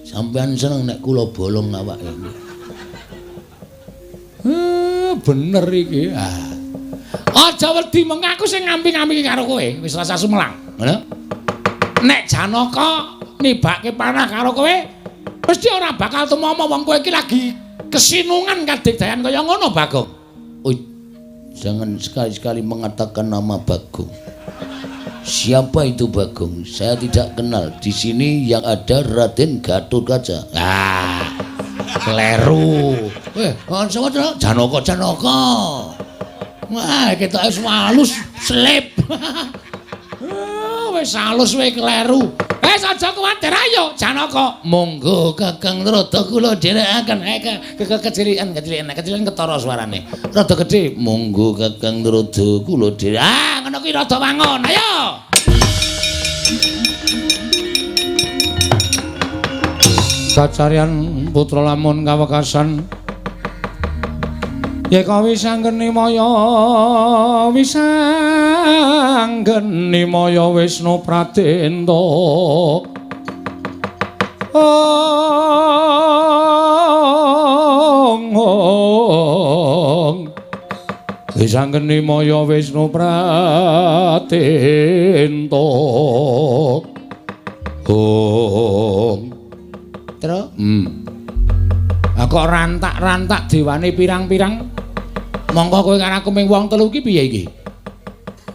Sampeyan seneng nek kula bolong awake. Bener iki. Ah. Aja wedi meng aku sing ngamping-ampingi karo kowe, wis rasa sumelang. Ngono. Nek Janaka nibake panah karo kowe, mesti ora bakal tumama wong kowe iki lagi kesinungan kadigdayan kaya ngono, Bagong. Oh, jangan sekali-sekali mengatakan nama Bagong. Siapa itu Bagong? Saya tidak kenal. Di sini yang ada Raden Gatotkaca. Ah, kleru. Sapa to? Janaka, Janaka. Wah, ketoke wis halus, slip. Wis halus kowe kleru. Aja kuwatir ayo Janaka. Monggo Kakang Rada kula dherekaken. Kecilikan, kecilikan, kecilikan ketara suarane. Rada gedhe. Monggo Kakang Rada kula dherek. Ah, ngono kuwi rada wangun. Ayo. Kacaryan putra lamun kawekasan yeka wisanggeni maya wisanggeni maya Wisnu Pradenta ong ong wisanggeni maya Wisnu Pradenta ong. Tru kok rantak-rantak dewane pirang-pirang. Mongko kowe karo aku ming wong telu iki piye iki?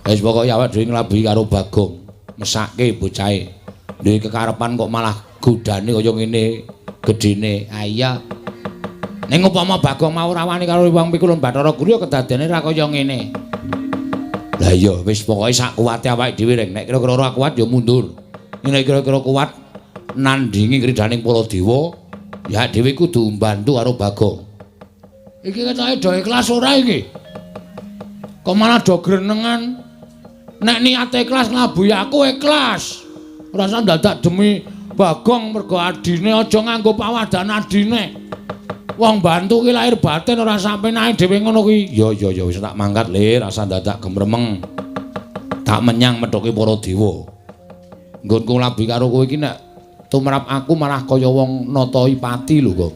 Wis pokoke awake dhewe nglabuhi karo Bagong, mesake bocahe. Duwe kekarepan kok malah godane kaya ngene gedene. Ah iya. Ning upama Bagong mau ora wani karo wong pikulun Bathara Guru ya kedadene ra kaya ngene. Lah iya wis pokoke sak kuwate awake dhewe reng. Nek kira-kira ora kuat ya mundur. Nek kira-kira kuat nandingi kridaning para dewa, ya dhewe kudu mbantu karo Bagong. Iki ketoke do ikhlas ora iki? Kok malah do grenengan? Nek niate ikhlas nglabuhi aku ikhlas. Ora usah dadak demi Bagong mergo adine aja nganggo pawadan adine. Wong bantu ki lahir batin ora sampe nae dhewe ngono kuwi. Ya ya ya wis tak mangkat le, rasa dadak gemremeng. Tak menyang methuke para dewa. Nggonku nglabuhi karo kowe iki nek tumrap aku malah kaya wong natahi pati lho, Gong.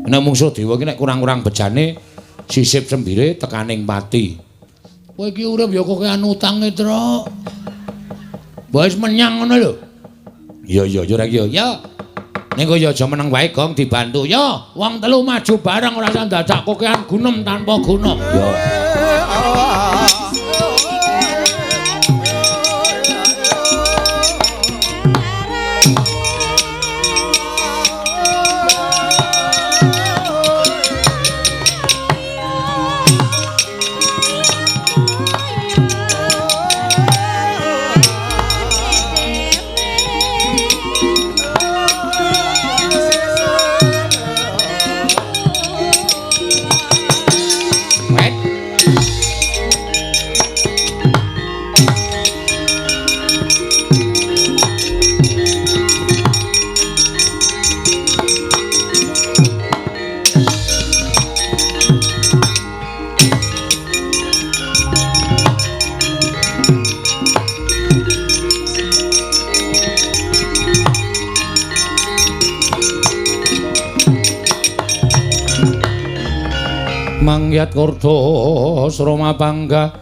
Nek mungsuh dewa iki nek kurang-kurang bejane sisip sembire tekaning pati. Kowe iki urip ya kokean utange, Truk. Mbok wis menyang ngono lho. Iya iya ya rek ya. Ya. Ning kowe ya aja meneng wae, Gong, dibantu. Ya, wong telu maju bareng ora usah dadak kokean gunem tanpa guna. Ya. Mangyat kordo sroma bangga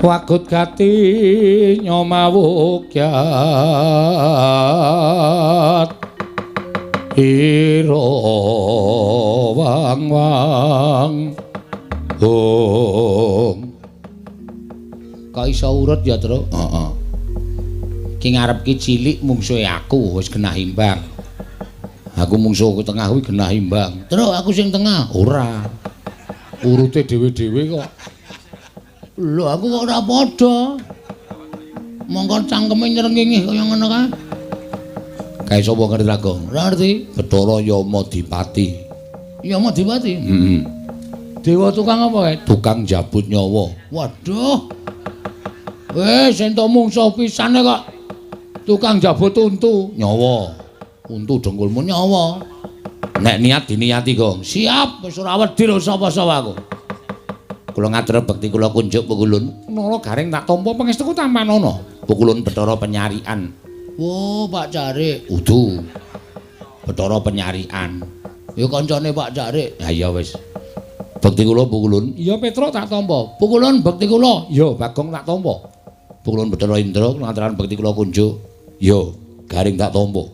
wagut gati nyomawukyat ira wang wang hong. Kok iso urut ya, Truk? Heeh. Ki ngarep ki cilik mungsuhe aku wis genah imbang. Aku mungsuhku tengah kuwi genah imbang. Truk aku sing tengah. Ora. Urute dhewe-dhewe kok. Lho aku kok ora padha. Mongko cangkeme nyrengenge kaya ngono kae. Kae sapa ngerti ra, Gong? Ora ngerti. Bathara Yamadipati. Yamadipati? Heeh. Dewa tukang apa kae? Tukang jabut nyawa. Waduh. Wis entuk mungsuh pisane kok. Tukang jabut untu nyawa. Untu dengkulmu nyawa. Nek niat diniati, Gong. Siap, wis ora wedi lho sapa-sapa aku. Kula ngatur bekti kula kunjuk pukulun. Nara garing tak tampa pangestuku tampanana. Pukulun Bathara penyarian. Wo, Pak Carik. Udu. Bathara Penyarikan. Ya kancane Pak Carik. Ha iya wis. Bekti kula Pukulun. Iya Petruk tak tampa. Pukulun bekti kula. Ya Bagong tak tampa. Pukulun Bathara Indra kula aturaken bekti kula kunjuk. Ya Garing tak tampa.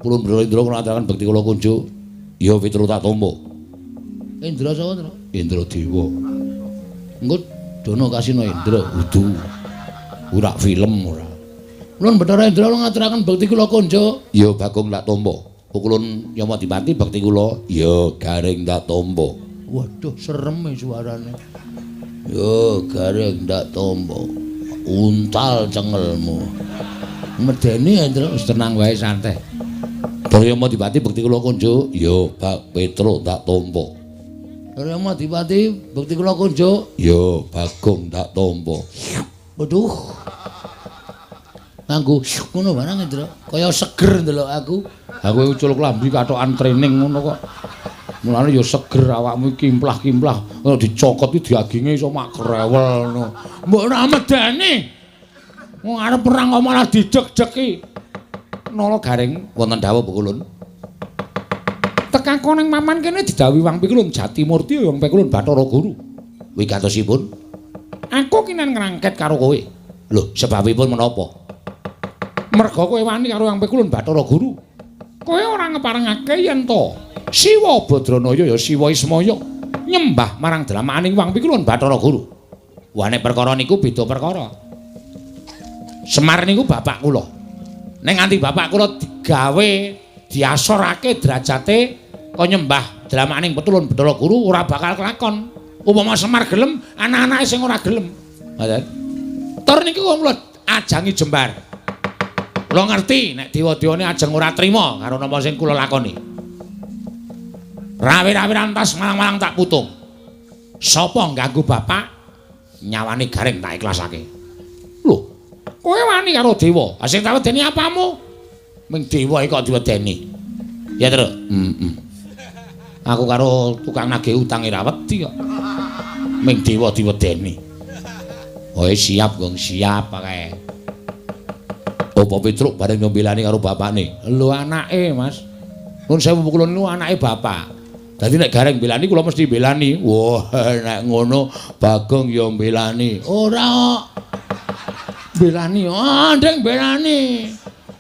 Pukulun Bathara Indra kula aturaken bekti kula kunjuk. Ya Petruk tak tampa. Indra sapa, Tru? Indra Dewa. Engko dono kasino Indra udu. Ora film ora. Ulun Bathara Indra kula ngaturaken bekti kula kunjuk. Ya Bagong tak tampa. Pukulun Yamadipati bekti kula. Ya Garing tak tampa. Waduh serem suarane. Ya Garing tak tampa. Untal cengelmu. Medeni Indra wis tenang wae santai. Bathara Yamadipati bekti kula kunjuk. Ya Bak Petruk tak tampa. Bathara Yamadipati bekti kula kunjuk. Ya Bagong tak tampa. Waduh. Nganggo ngono barang Indra, kaya seger ndelok aku. Aku ucul klambi kathokan training ngono kok. Mulane ya seger awakmu iki kimplah-kimplah, ngono dicokot iki daginge iso mak krewel ngono. Mbok ora medeni. Wong arep perang kok malah dideg-degi. Nala Garing wonten dawuh Pukulun. Tekako ning paman kene didhawuhi Wang Pikulun Jatimurti Wang Pikulun Bathara Guru. Wigatosipun aku kinen ngrangket karo kowe. Lho, sebabipun menapa? Merga kowe wani karo Wang Pikulun Bathara Guru. Kowe ora ngeparengake yen to Siwa Badranaya ya Siwa Ismaya nyembah marang dramaaning Wang Pikulun Bathara Guru. Wah nek perkara niku beda perkara. Semar niku bapak kula. Nek nganti bapak kula digawe diasorake derajate kok nyembah dramaaning Pitulun Bathara Guru ora bakal kelakon. Upama Semar gelem, anak-anake sing ora gelem. Ngoten. Tur niku kula ajangi jembar. Kula ngerti nek dewa-dewane ajeng ora trima karo napa sing kula lakoni. Rawe-rawe rantas malang-malang tak putung. Sapa ngganggu bapak nyawane Garing tak ikhlasake. Lho, kowe wani karo dewa. Ha sing tak wedeni apamu? Ming dewa iki kok diwedeni. Ya, Tru. Heeh. Aku karo tukang nagih utang ora wedi kok. Ming dewa diwedeni. Oh, siap, Gong, siap kae. Apa Petruk bareng nyembelani karo bapakne? Lho anake, Mas. Nuwun sewu kula niku anake bapak. Dadi nek Gareng mbelani kula mesti mbelani. Wah, nek ngono Bagong ya mbelani. Ora kok. Mbelani, ah ndeng mbelani.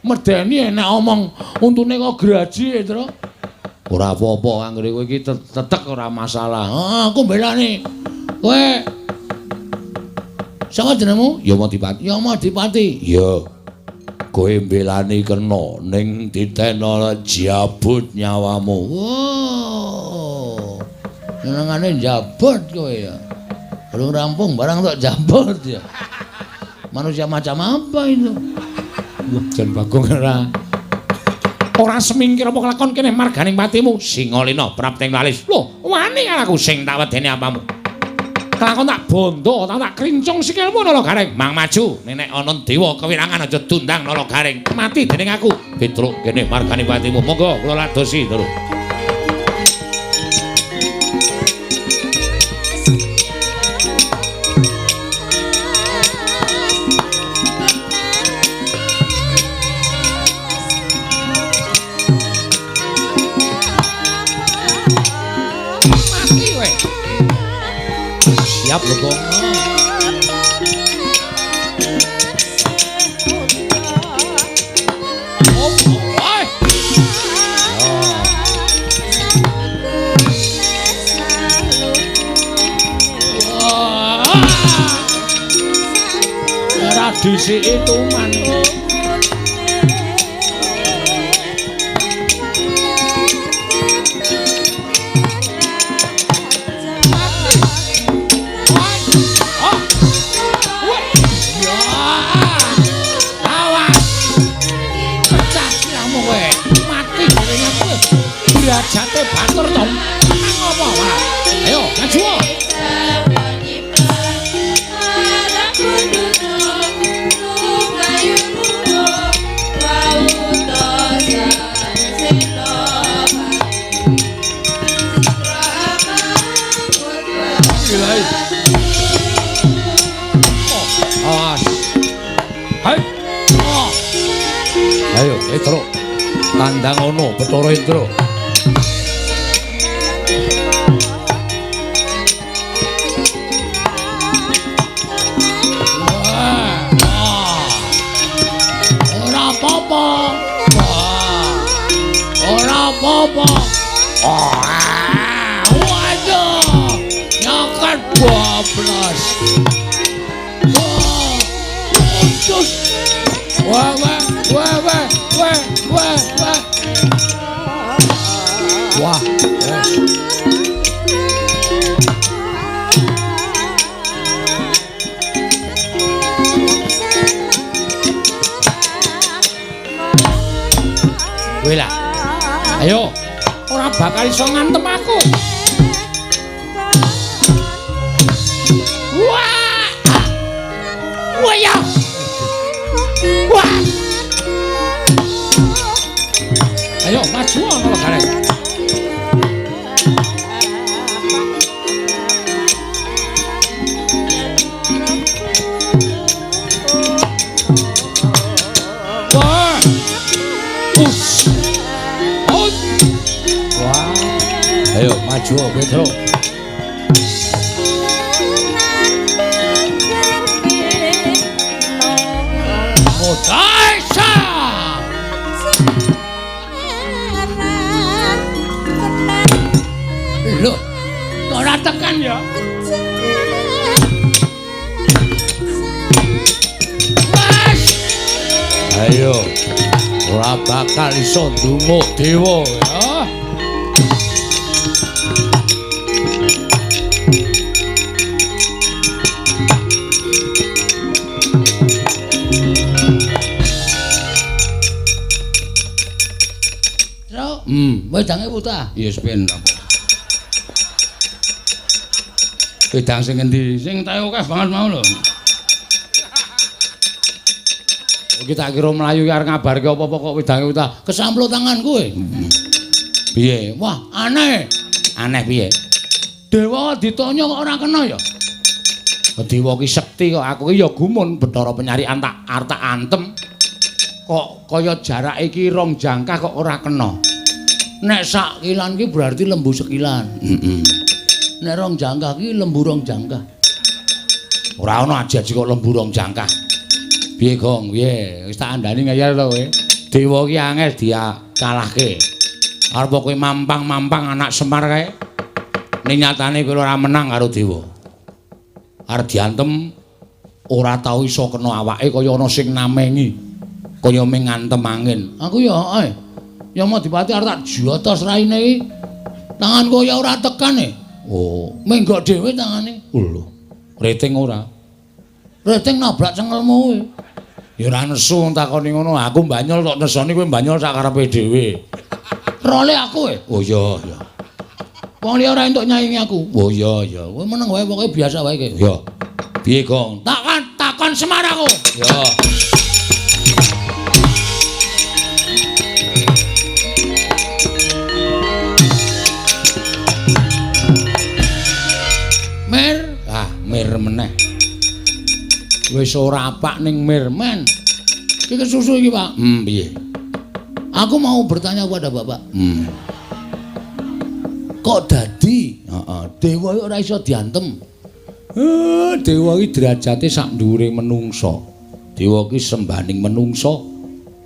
Medeni nek omong untune kok graji, Tru. Ora apa-apa anggere kowe iki tetek ora masalah. Ah, aku mbelani. Kowe sapa jenengmu? Yamadipati. Yamadipati. Ya. Kowe mbelani kena ning ditena jabut nyawamu. Wow. Senengane jabut kowe ya. Belum rampung barang tok jabut ya. Manusia macam apa itu? Wah, jan Bagong ora. Ora semingkir apa kelakon kene marganing patimu. Singalina prapting lalis. Lho, wani karo aku sing tak wedeni apamu. Kelakon tak bondo, tak krincung sikilmu Nala Garing. Mang maju, nek ana dewa kewirangan aja dundang Nala Garing. Mati dening aku. Petruk kene margane patimu. Monggo kula ladosi, Tru. Mati kowe. Siap lho, Gong. Ora disiki tuman. Derajate batur to. Nang apa, Pak? Ayo, maju. Tandang ono Bathara Indra. Ora apa-apa. Ora apa-apa. Waduh. Nyokan bablas. Wah. Wah, wah, wah, wah, wah, wah, wah. Wah, wes. Kowe lah. Ayo, ora bakal iso ngantem aku. Wah! Wah ya. Wah. Ayo maju ana Gareng. Wah. Us. Ut. Wah. Ayo maju Petro. Daisa. Lho, kok ora tekan ya? Mas. Ayo. Ora bakal iso ndumuk dewa ya. Wedange putah. Ya wis ben apa. Wedang sing endi? Sing tae akeh banget mau lho. Iki tak kira mlayu arep ngabarke apa-apa kok wedange putah. Kesamplo tangan kowe. Piye? Wah, aneh. Aneh piye? Dewa ditanya kok ora kena ya? Dewa ki sekti kok aku ki ya gumun Bathara Penyarikan tak arep tak antem. Kok kaya jarak iki rong jangkah kok ora kena. Nek sak kilan ki berarti lembu sekilan. Heeh. Nek rong jangkah ki lembu rong jangkah. Ora ana aji-aji kok lembu rong jangkah. Piye, Gong? Piye? Wis tak andani ngeyel to kowe. Dewa ki angel dikalahke. Arep kowe mampang-mampang anak Semar kae. Ning nyatane kowe ora menang karo dewa. Arep diantem ora tau iso kena awake kaya ana sing namengi. Kaya ming ngantem angin. Aku ya heeh. Ya Madipati arep tak jotos raine iki. Tanganku ya ora tekan e. Oh, menggok dhewe tangane. Lho, rating ora. Rating nabrak cengelmu kowe. Ya ora nesu takoni ngono. Aku banyol tok nesoni kowe banyol sak karepe dhewe. Role aku e. Oh iya, iya. Wong liya ora entuk nyaingi aku. Oh iya, iya. Kowe meneng wae pokoke biasa wae iki. Ya. Piye, Gong? Takon, takon Semar aku. Ya. Mir, ah mir meneh. Wis ora apak ning mir men. Iki kesusu iki, Pak. Piye? Aku mau bertanya kepada Bapak. Kok dadi? Heeh, dewa ora iso diantem. Dewa iki derajate sak dhuwure menungsa. Dewa iki sembaning menungsa.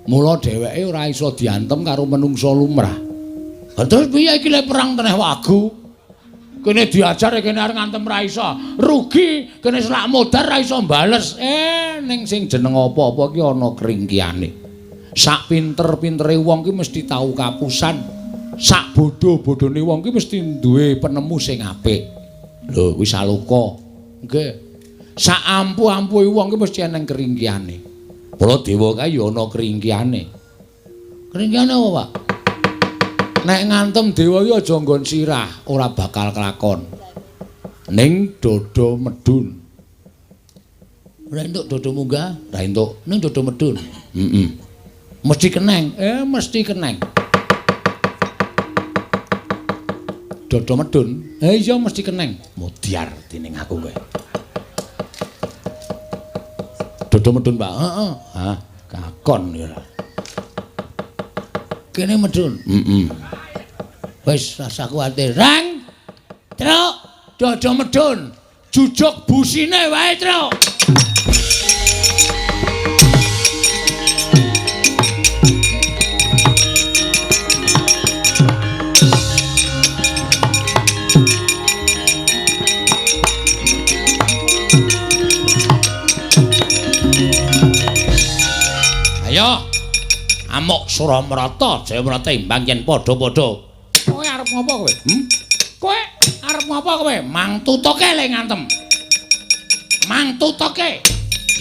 Mula dheweke ora iso diantem karo menungsa lumrah. Lah terus piye iki lek perang teneh wagu? Kene diajar kene arep ngantem ra iso. Rugi, kene selak modar ra iso bales. Ning sing jeneng apa-apa ki ana kringkiyane. Sak pinter-pintere wong ki mesti tau kapusan. Sak bodho-bodhone wong ki mesti duwe penemu sing apik. Lho, kuwi saloka. Nggih. Sak ampuh-ampuhe wong ki mesti eneng kringkiyane. Mula dewa kae ya ana kringkiyane. Kringkiyane apa, Pak? Nek ngantem dewa iki aja nggon sirah, ora bakal kelakon. Ning dodo medun. Ora entuk dodo munggah, ora entuk. Ning dodo medun. Heeh. Mesti keneng. Mesti keneng. Dodo medun. Iya mesti keneng. Mudyar dening aku kowe. Dodo medun, Pak. Heeh. Hah, kakon ya. Kene medun. Heeh. Wis rasa kuwatir. Rang. Truk, dodo medun. Jujuk busine wae, Truk. Ayo. Amuk Suramrata, Jayamrata imbang yen padha-padha. Kowe arep ngopo kowe? Kowe arep ngopo kowe? Mang tutuke le ngantem. Mang tutuke.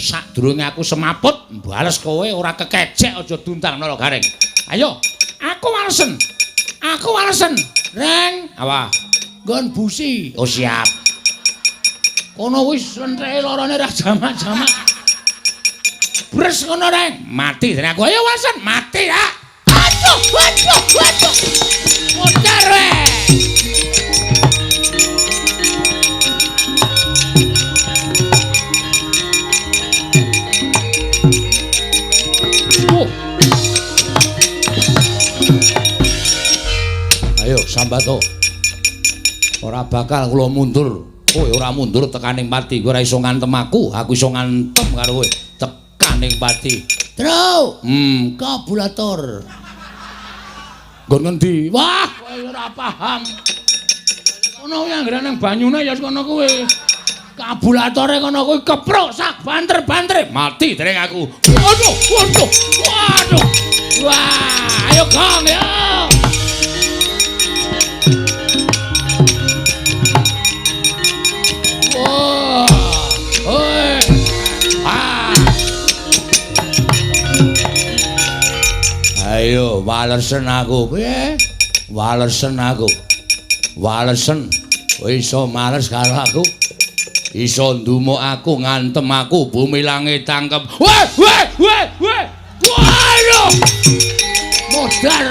Sadurunge aku semaput, bales kowe ora kekecek aja duntang nala garing. Ayo, aku walesen. Aku walesen. Reng, apa? Nggon busi. Oh siap. Kono wis lentreke lorone ra jamak-jamak. Bres ngono reng, mati dene aku. Ayo walesen, mati ya. Aduh, aduh, aduh. Modar we. Ayo sambato. Ora bakal kula mundur. Kowe ora mundur tekaning pati. Kowe ora iso ngantem aku, aku iso ngantem karo kowe. Tekaning pati. Truk. Kabulator. Nggon ngendi? Wah, kowe ora paham. Kono kuwi anggere nang banyune ya kono kuwi. Kabulatore kono kuwi keprok sak banter-bantere. Mati dereng aku. Waduh, waduh. Waduh. Wah, ayo gong ya. Wah. Oi. Ah. Ayo walesen aku. Piye? Walesen aku. Walesen. Kowe iso males karo aku. Iso ndumuk aku, ngantem aku, bumi langit tangkep. Weh, weh, weh, weh. Waduh. Modar.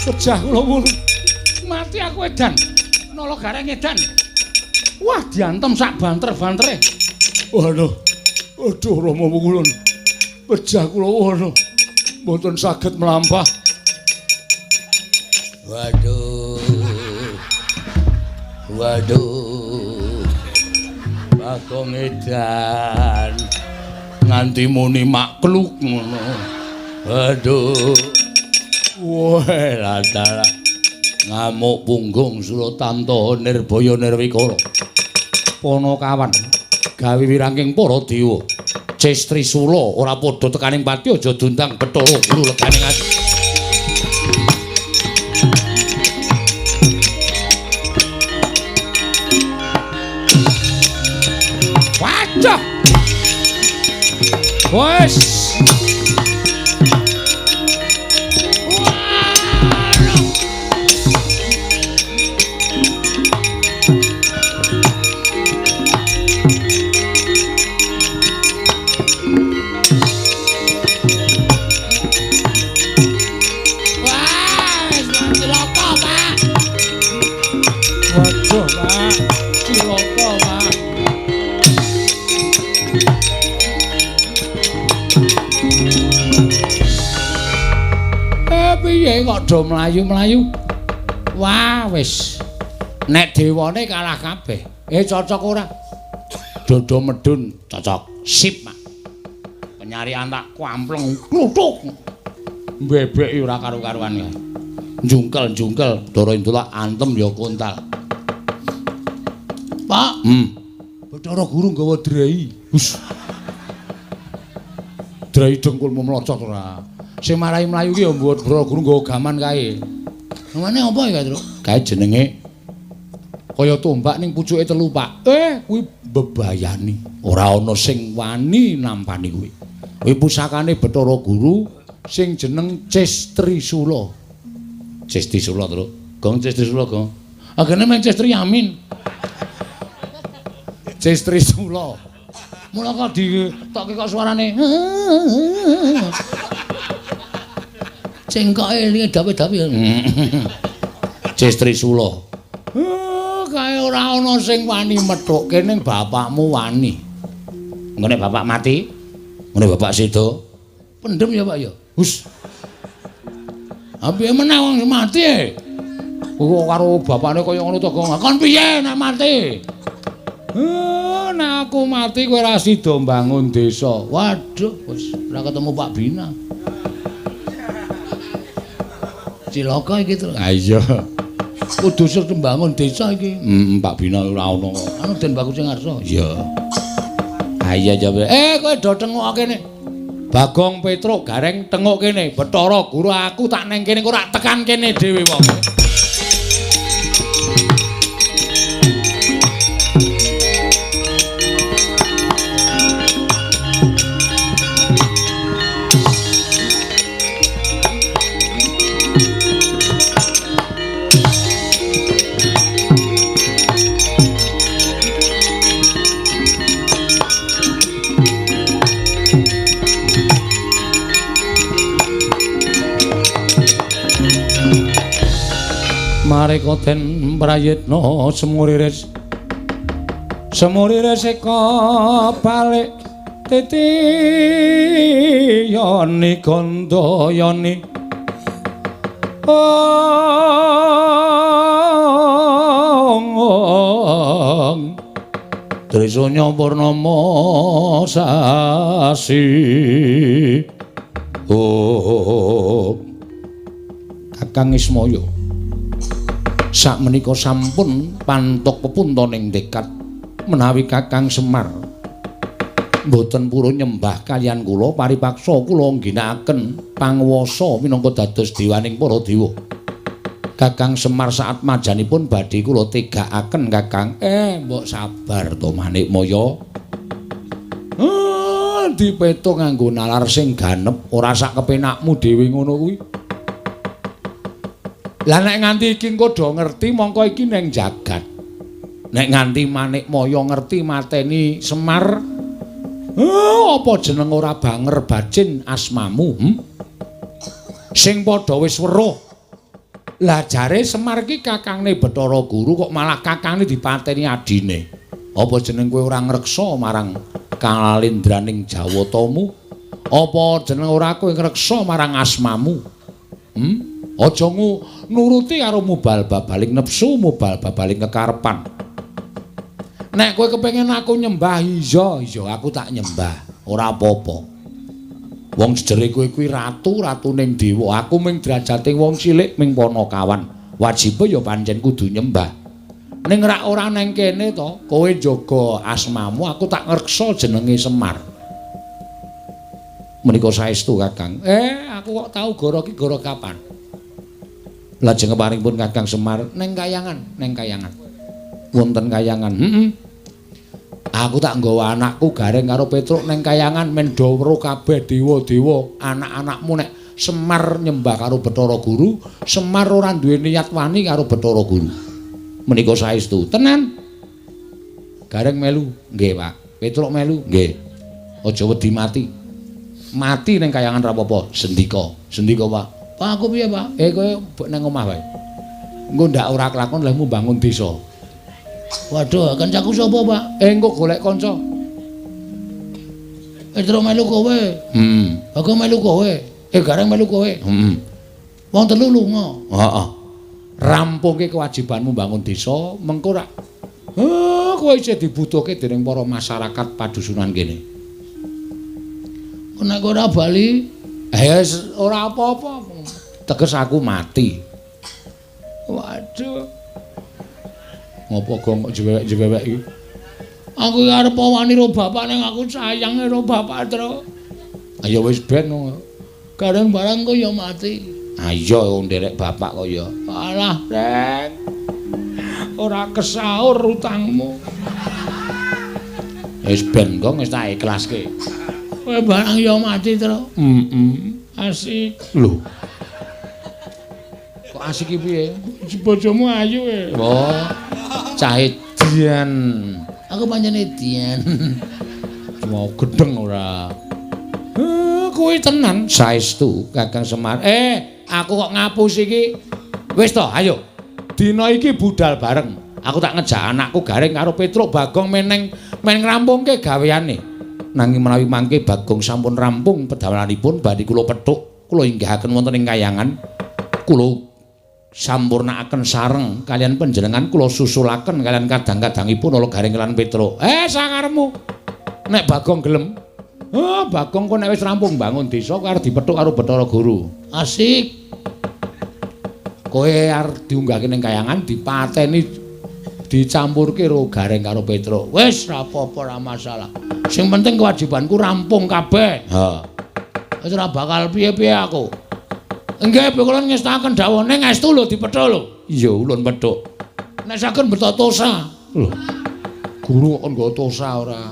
Pejah kula wulu. Mati aku edan. Nala gareng edan. Wah, diantem sak banter-bantere. Waduh. Aduh Rama Wukulun. Pejah kula waduh. Mboten saged mlampah. Waduh. Waduh. Bagong edan. Nganti muni makluk ngono. Waduh. Wah, latala. Ngamuk punggung Suratamta Nirbaya Nirwikara. Panakawan gawe wirangking para dewa. Ces Trisula ora padha tekaning pati aja dundang Bathara Guru leganing ati. Waduh. Wes. Piye kok do mlayu-mlayu? Wah, wis. Nek dewane kalah kabeh. Cocok ora? Dodo medun cocok. Sip, Mak. Penyarian tak kampleng kluthuk. Mbebeki ora karu-karuan ya. Jungkel-jungkel Bathara Indra antem ya kontal. Pak. Bathara Guru nggawa drei. Hus. Drei dengkulmu mlocot ora. Sing marai mlayu ki ya Bathara Guru nggawa gaman kae. Namane apa ya, Truk? Kae jenenge kaya tombak ning pucuke telu, Pak. Kuwi bebayani. Ora ana sing wani nampani kuwi. Kuwi pusakane Bathara Guru sing jeneng Ces Trisula. Ces Trisula, Truk. Gong Ces Trisula, Gong. Agene men Ces Triamin. Ces Trisula. Mula kok ditokke kok suarane. Cengkoke elinge dawe-dawe. Cis Trisula. Kae ora ana sing wani methukke ning bapakmu wani. Engko nek bapak mati, ngene bapak seda. Pendem ya, Pak ya. Hus. Ha piye meneh wong mati e? Kok karo bapakne kaya ngono to, Gong. Kon piye nek mati? Nek aku mati kowe ora sida mbangun desa. Waduh, wis ora ketemu Pak Bina. Cilaka iki to. Ha iya. Kudu sing mbangun desa iki. Heeh, Pak Bina ora ono. Anu Den Bagus sing ngarsa. Iya. Ha iya ya. Kowe do tengok kene. Bagong Petruk Gareng tengok kene. Bathara Guru aku tak neng kene kok ora tekan kene dhewe wong. Mareka den prayitna semuriris semuriris eka balik titi yoni gandayani ong Trisanya purnama sasi. Oh Kakang Ismaya sakmenika sampun pantuk pepuntoning tekad menawi Kakang Semar mboten purun nyembah kaliyan kula paripaksa kula ngginakaken panguwasa minangka dados dewaning para dewa. Kakang Semar saat majanipun badhe kula tegakaken Kakang. Mbok sabar to Manikmaya. Dipetung nganggo nalar sing ganep ora sak kepenakmu dhewe ngono kuwi. Lah nek nganti iki engko do ngerti mongko iki ning jagat. Nek nganti Manikmaya ngerti mateni Semar, apa jeneng ora banger bacin asmamu? Sing padha wis weruh. Lah jare Semar iki kakangne Bathara Guru kok malah kakangne dipateni adine. Apa jeneng kowe ora ngreksa marang kalindraning Jawatamu? Apa jeneng ora kowe ngreksa marang asmamu? Aja nuruti karo mubal babaling nepsu, mubal babaling kekarepan. Nek kowe kepengin aku nyembah, iya, iya aku tak nyembah, ora apa-apa. Wong jejere kowe kuwi ratu, ratuning dewa. Aku ming derajate wong cilik ming panakawan. Wajibe ya pancen kudu nyembah. Ning rak ora neng kene to, kowe njaga asmamu, aku tak ngreksa jenenge Semar. Menika saestu Kakang. Aku kok tau goro iki goro kapan? Lajeng keparingipun Kakang Semar neng kayangan, neng kayangan. Wonten kayangan. Heeh. Aku tak nggawa anakku Gareng karo Petruk neng kayangan men do weruh kabeh dewa-dewa anak-anakmu nek Semar nyembah karo Bathara Guru, Semar ora duwe niat wani karo Bathara Guru. Menika saestu. Tenan. Gareng melu, nggih, Pak. Petruk melu, nggih. Aja wedi mati. Mati neng kayangan ra apa-apa, sendika. Sendika, Pak. Pak aku piye, Pak? Kowe neng omah wae. Engko ndak ora kelakon lehmu bangun desa. Waduh, kancaku sapa, Pak? Engko golek kanca. Petruk melu kowe. Aku melu kowe. Gareng melu kowe. Wong telu lunga. Heeh. Rampungke kewajibanmu bangun desa, mengko rak kowe isih dibutuhke dening para masyarakat padusunan kene. Nek ora bali, ora apa-apa. Teges aku mati. Waduh. Ngopo gong kok jewek-jewek iki? Aku arep wani ro bapak ning aku sayang ro bapak, Tru. Ayo wis ben. Gareng barang kok ya mati. Ayo wong nderek bapak kok ya. Alah, Reng. Ora kesaur utangmu. Wis ben gong wis tak ikhlaske. Kowe barang ya mati, Tru. Asik. Lho. Kok asik iki piye? Bojomu ayu e. Oh. Cah edian. Aku pancen edian. Mau gedeng ora. Kuwi tenan saestu Kakang Semar. Aku kok ngapus iki. Wis to, ayo. Dina iki budal bareng. Aku tak ngejak anakku Gareng karo Petruk Bagong meneng men ngrampungke gaweane. Nanging menawi mangke Bagong sampun rampung pedamelanipun badhe kula pethuk, kula inggahaken wonten ing kayangan. Kula sampurnakaken sareng kalian panjenengan, kula susulaken kalian kadang-kadangipun ala Gareng lan Petruk. Sakarepmu. Nek Bagong gelem. Oh, Bagong kok nek wis rampung bangun desa arep dipethuk karo Bathara Guru. Asik. Kowe arep diunggahke ning kayangan dipateni dicampurke karo Gareng karo Petruk. Wis ora apa-apa, ora masalah. Sing penting kewajibanku rampung kabeh. Ha. Wis ora bakal piye-piye aku. Nggih, kula ngestaken dawuh ning estu lho dipethuk lho. Iya, ulun pethuk. Nek saged beto tosa. Lho. Guru kok nggo tosa ora.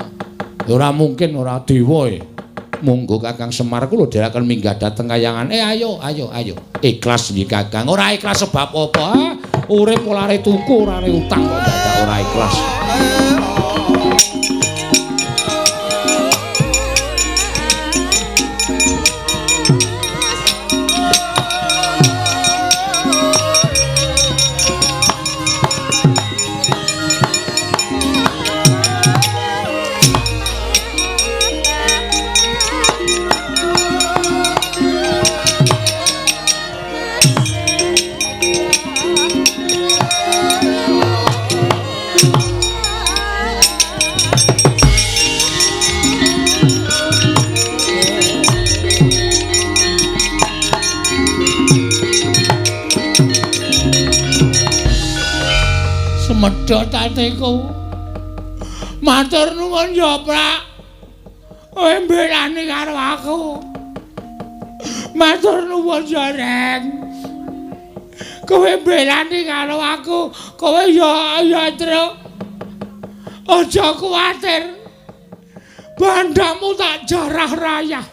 Ya ora mungkin ora dewa e. Monggo Kakang Semar kula dherekaken minggah dhateng kayangan. Ayo, ayo, ayo. Ikhlas nggih Kakang. Ora ikhlas sebab apa? Urip ora tuku, ora utang kok dadak ora ikhlas. Medhot atiku. Matur nuwun ya, Prak. Kowe mbelani karo aku. Matur nuwun ya, Reng. Kowe mbelani karo aku. Kowe ya ya, Truk. Aja kuwatir. Bandamu tak jarah rayah.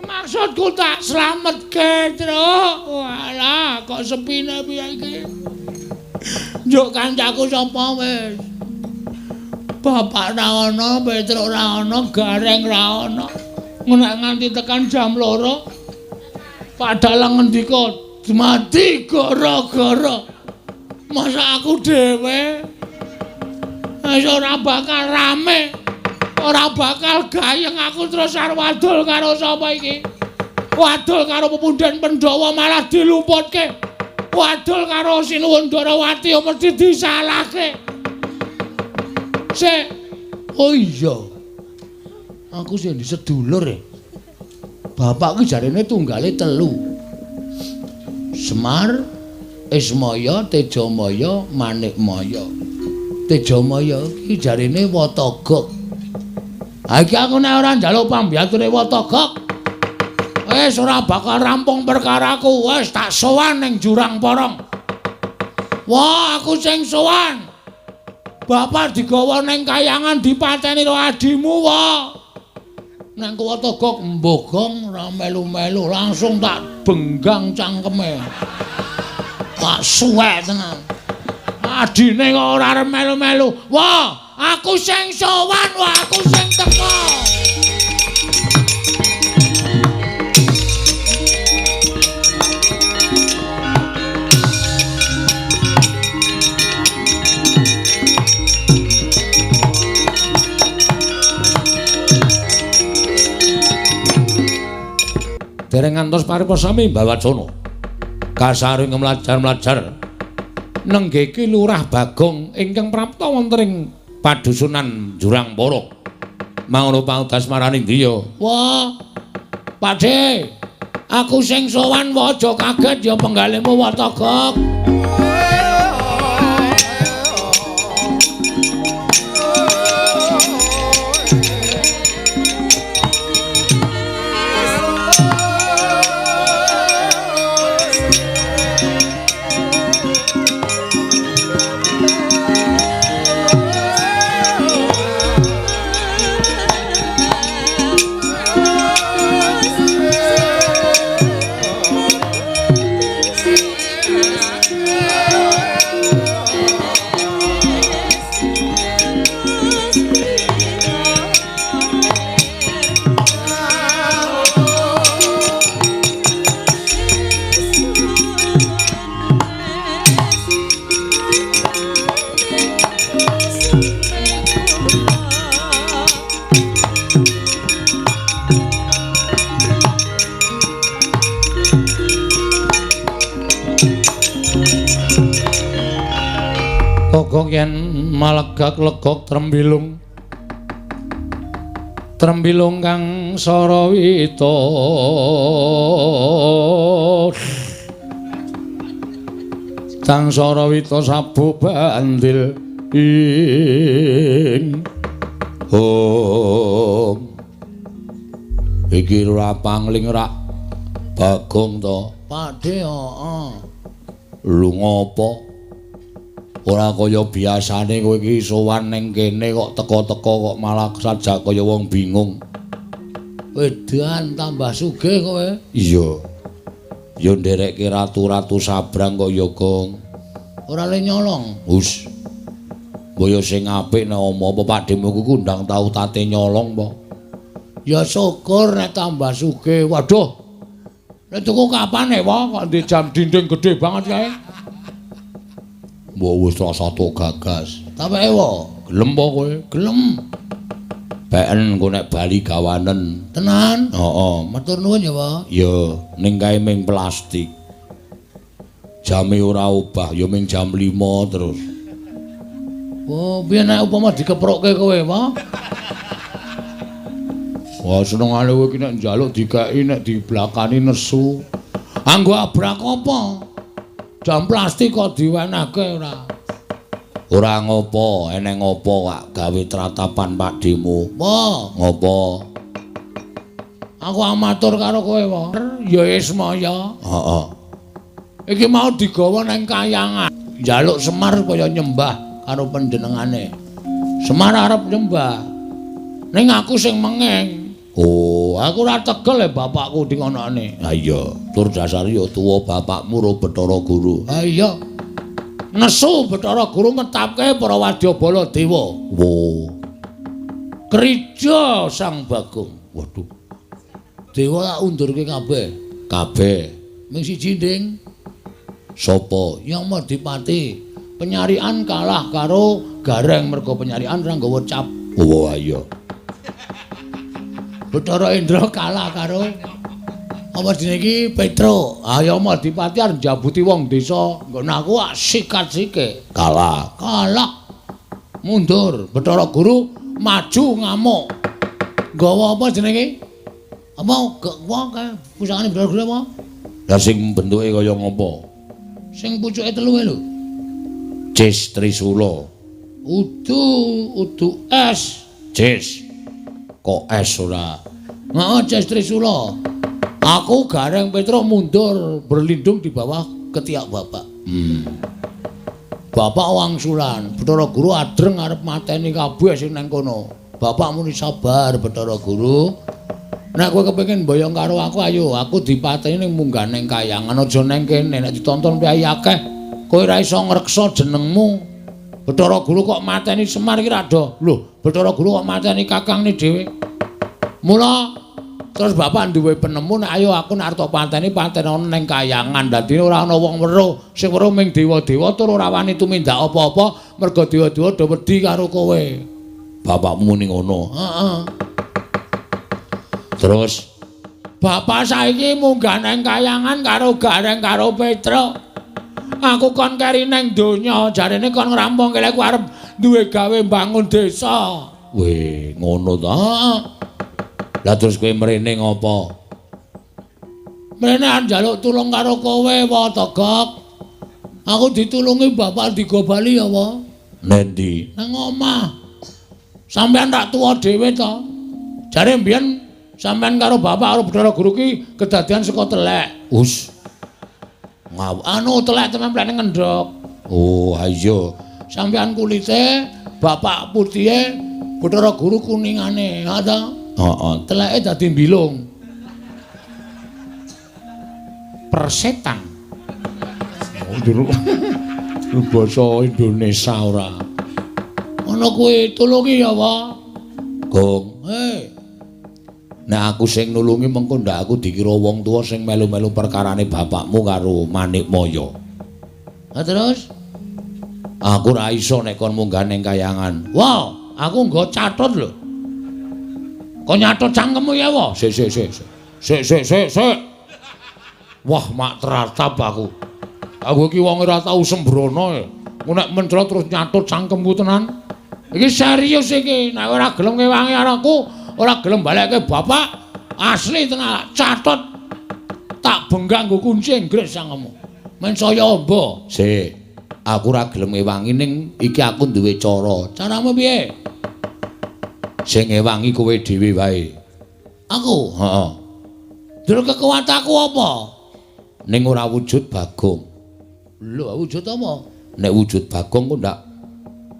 Maksudku tak slametke, Truk. Walah, kok sepine piye iki? Njuk kancaku sapa wis? Bapak ra ono, Petruk ra ono, Gareng ra ono. Nek nganti tekan jam 2, Pak Dalang ngendika, "Mati gara-gara masa aku dhewe wis ora bakal rame, ora bakal gayeng aku terus arep wadul karo sapa iki? Wadul karo pepundhen Pandhawa malah diluputke. Wadul karo Sinuwun Ndarawati mesti disalahke." Sik. Oh iya. Aku sing di sedulur e. Bapak ki jarene tunggale 3. Semar, Ismaya, Tejamaya, Manikmaya. Tejamaya ki jarene Watagok. Ha iki aku nek ora njaluk pambiyature Watagok, wis ora bakal rampung perkaraku. Wis tak sowan ning Jurang Porong. Wah, aku sing sowan. Bapak digawa ning kayangan dipateni karo adimu, wah. Nang Watagok mbogong ora melu-melu, langsung tak benggang cangkeme. Tak suwek tenan. Adine kok ora arep melu-melu. Wah, aku sing sowan, wah aku sing teko. Dereng ngantos paripasami Mbawacana. Kasaring mlajar-mlajar nenggeke Lurah Bagong ingkang prapta wonten ing padusunan Jurang Porong. Mangono paudas marani ndiya. Wah, Pakde, aku sing sowan wae aja kaget ya penggalihmu Watagok. Kogong yen malegak legok trembilung trembilung kang sarawita kang sarawita sabu bandil ing hom iki ora pangling rak Bagong to Pakde heeh lho ngopo ora kaya biasane kowe iki sowan ning kene kok teka-teka kok malah sajak kaya wong bingung. Wedan tambah sugih kowe. Iya. Ya nderekke ratu-ratu sabrang kok ya, Gong. Ora le nyolong. Hus. Mbok sing apik nek omo apa Pakdemu ku kundang tau tate nyolong apa? Ya syukur nek tambah sugih. Waduh. Nek tuku kapan e, Wong? Kok ndek jam dinding gedhe banget kae. Mbok wis rasa tok gagas. Tapeke wae. Gelem apa kowe? Gelem. Beken engko nek bali gawanen. Tenan? Heeh. Matur nuwun ya, Pak. Ya, ning kae ming plastik. Jame ora obah, ya ming jam 5 terus. Oh, piye nek upama dikeprokke kowe, Pak? Wah, senengane kowe iki nek njaluk dikeki nek diblakani nesu. Anggo abrak apa? Jam plastik kok diwenehke ora? Ora ngopo, eneng ngopo kok gawe tratapan Pakdemu. Apa? Ngopo? Aku amatur karo kowe, Pak. Ya Ismaya. Heeh. Iki mau digawa nang kayangan. Njaluk Semar kaya nyembah karo panjenengane. Semar arep nyembah. Ning aku sing mengeng. Oh, aku ora tegel e bapakku di ngonokne. Ha iya, tur dasare ya tuwa bapakmu ro Bathara Guru. Ha iya. Nesu Bathara Guru ngetapke para wadyabala dewa. Wo. Krija Sang Bagong. Waduh. Dewa tak undurke kabeh. Kabeh. Ming siji, Ding. Sapa? Yang Madipati. Penyarian kalah karo Gareng mergo penyarian ora nggawa cap. Oh, iya. Bathara Indra kalah karo apa jenenge iki Petro. Ayo Madipati arep njabuti wong desa. Nggon aku sikat sike. Kalah. Kalah. Mundur. Bathara Guru maju ngamuk. Nggawa apa jenenge? Apa wong kae pusakane Bathara Guru apa? Lah sing bentuke kaya ngopo? Sing pucuke telu lho. Cis Trisula. Udu udu es. Cis. Kok es ora? Heeh, Cis Trisula. Aku Gareng Petro mundur berlindung di bawah ketiak bapak. Bapak wangsulan, Bathara Guru adreng arep mateni kabeh sing nang kono. Bapak muni sabar Bathara Guru. Nek kowe kepengin mboyong karo aku ayo, aku dipateni ning munggah ning kayangan aja nang kene nek ditonton priyayi akeh. Kowe ora iso ngreksa jenengmu. Bathara Guru kok mateni Semar iki ra do. Lho, Bathara Guru kok mateni kakangne dhewe. Mula terus bapak duwe penemu nek ayo aku nek arep pateni patenono ning kayangan. Dadine ora ana wong weruh, sing weruh ming dewa-dewa tur ora wani tumindak apa-apa mergo dewa-dewa do wedi karo kowe. Bapakmu muni ngono. Heeh. Terus bapak saiki munggah nang kayangan karo Gareng karo Petro. Aku kon keri nang donya, jarene kon ngrampungke aku arep duwe gawe mbangun desa. Weh, ngono ta? Lah terus kowe mrene ngopo? Mrene arep njaluk tulung karo kowe, wa Togok. Aku ditulungi bapak digo bali ya, wa. Nendi? Nang omah. Sampeyan tak tuwa dhewe to. Jare mbiyen sampeyan karo bapak karo Bathara Guru ki kedadian saka telek. Us. Ngaw anu telek templene ngendhok. Oh, iya. Sampeyan kulite, bapak putihe, Bathara Guru kuningane, ha ta? Heeh, teleke dadi mbilung. Persetan. Oh, jero. Basa Indonesia ora. Ana kuwi tulungi ya, Pak. Gong. Hei. Nek aku sing nulungi mengko ndak aku dikira wong tuwa sing melu-melu perkarane bapakmu karo Manikmaya. Ha terus? Aku ora iso nek kon munggah ning kayangan. Wah, aku nggo catut lho. Kok nyatut cangkemmu ya, wa? Sik sik sik. Sik sik sik sik. Wah, mak teratap aku. Aku iki wong ora tau sembrono e. Ku nek mencrot terus nyatut cangkemku tenan. Iki serius iki, nek ora gelem ngewangi aku, ora gelem balekke bapak, asli tenan catut. Tak benggak nggo kunci Inggris cangkemmu. Men saya amba. Sik. Aku ora gelem ngewangi ning iki aku duwe cara. Caramu piye? Sing ngewangi kowe dhewe wae. Aku? Heeh. Terus kekuatanku apa? Ning ora wujud Bagong. Lho, wujud apa? Nek wujud Bagong ku ndak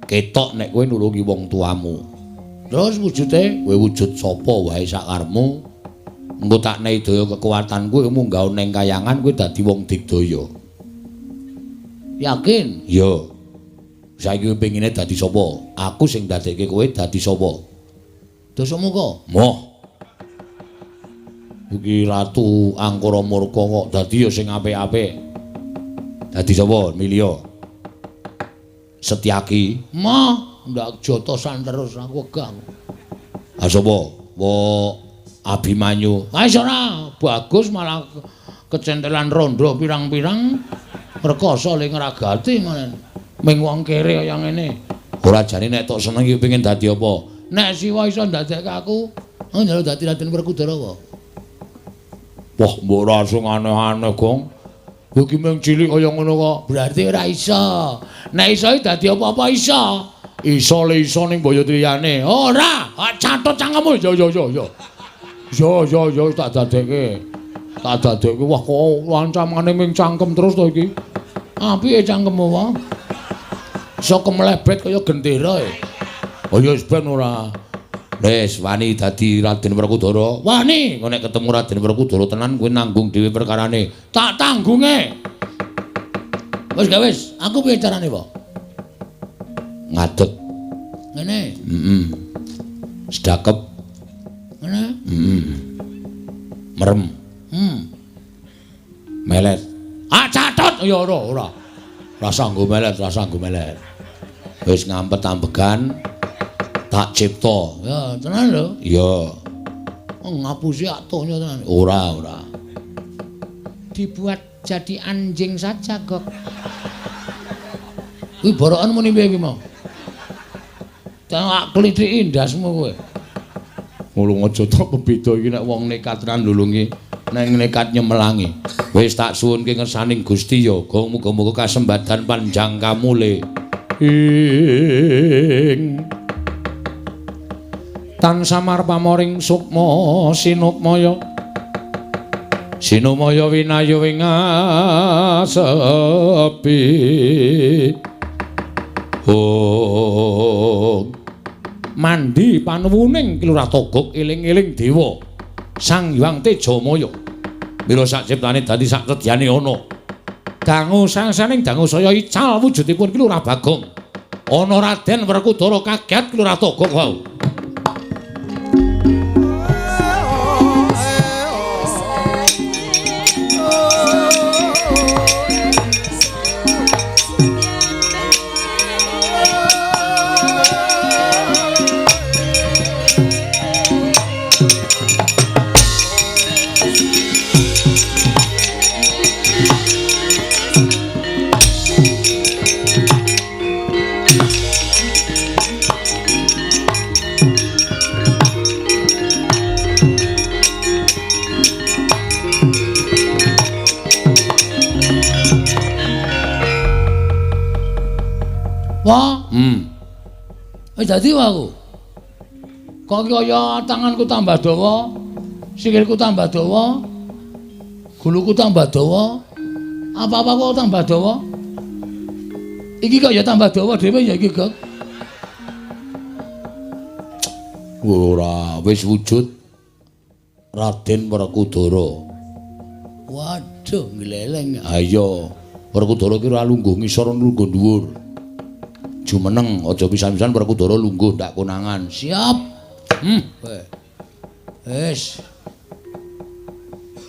ketok nek kowe nulungi wong tuamu. Terus wujude kowe wujud sapa wae sakarepmu. Engko tak nehi daya kekuatanku kowe munggah ning kayangan kowe dadi wong digdaya. Yakin? Iya. Saiki kowe pengine dadi sapa? Aku sing dadekke kowe dadi sapa? Dasamuka. Moh. Iki Ratu Angkara Murka kok dadi ya sing apik-apik. Dadi sapa? Milio. Setyaki. Moh, ndak jotosan terus aku wegah. Ha sapa? Wo Abimanyu. Ha wis ora, bagus malah kecentelan rondo pirang-pirang. Rekoso le ngragati malah. Ming wong kere kaya ngene. Ora jane nek tok seneng iki pengin dadi apa? Nek Siwa iso ndadekke aku, oh njaluk dadi Raden Werkudara apa? Wah, mbok ora sing aneh-aneh, Gong. Kowe iki mung cilik kaya ngono kok. Berarti ora iso. Nek iso iki dadi apa-apa iso. Iso le iso ning boyo liyane. Ora, catut cangkemmu. Yo yo yo yo. Yo yo yo tak dadekke. Tak dadekke. Wah, kok ancamane ming cangkem terus to iki. Apike cangkemmu wae. Iso kemlebet kaya gendera e. Oh ya wis ben ora. Wis wani dadi Raden Werkudara. Wani, engko nek ketemu Raden Werkudara tenan kowe nanggung dhewe perkarane. Tak tanggunge. Wis gak wis, aku piye carane, Pak? Ngadeg. Ngene. Heeh. Sedakep. Ngene. Heeh. Merem. Melet. Ah catut ya ora ora. Rasa nggo melet, rasa nggo melet. Wis ngampet ambegan tak cipta. Ya tenan lho. Iya. Oh, ngapusi atohnya tenan. Ora, ora. Dibuat jadi anjing saja kok. Kuwi borokan muni piye iki mau? Tak klithiki ndasmu kowe. Mulung aja tok bebeda iki nek wong nekat tenan nulungi, nek nekat nyemelangi. Wis tak suwunke ngersaning Gusti ya, muga-muga kasembadan panjang kamule. Ing tan samar pamoring sukma sinukmaya. Sinumaya winayu ing asepi. Oh. Mandi panuwuning Ki Lurah Togog eling-eling dewa Sang Hyang Tejamaya. Mila sak ciptane dadi sak sedyane ana. Dangu sangsaning dangu saya ical wujudipun Ki Lurah Bagong. Ana Raden Werkudara kaget Ki Lurah Togog wau. Wah, Wis dadi wae aku. Kok kaya tanganku tambah dawa, sikilku tambah dawa, guluku tambah dawa, apa-apa kok tambah dawa. Iki kok ya tambah dawa dhewe ya iki, Gok. Ora, wis wujud Raden Werkudara. Waduh, ngleleng. Ayo, Werkudara ki ora lungguh ngisor lungguh dhuwur. Jumeneng aja pisan-pisan Werkudara lungguh ndak konangan. Siap. Wis.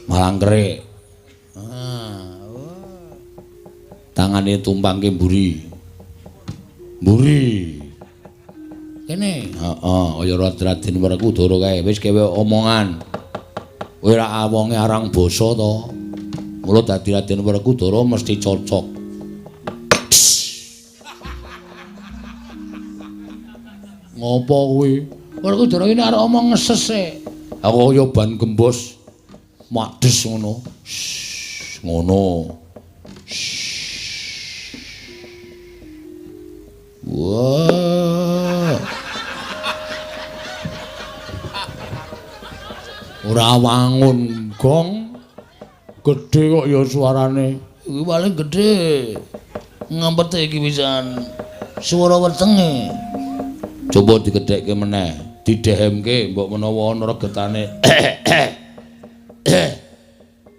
Malangkerik. Ah, oh. Tangane tumpangke mburi. Mburi. Kene. Heeh, kaya Raden Werkudara kae. Wis kewe omongan. Kowe ra wonge arang basa to. Mula dadi Raden Werkudara mesti cocok. Ngopo kuwi? Werkudara ini arep omong ngeses e. Aku kaya ban gembos. Mades ngono. Ngono. Wah. Ora wangun gong. Gedhe kok ya suarane. Iki paling gedhe. Ngampete iki pisan. Swara wetenge. Coba digedhekke meneh, didehemke mbok menawa ana regetane.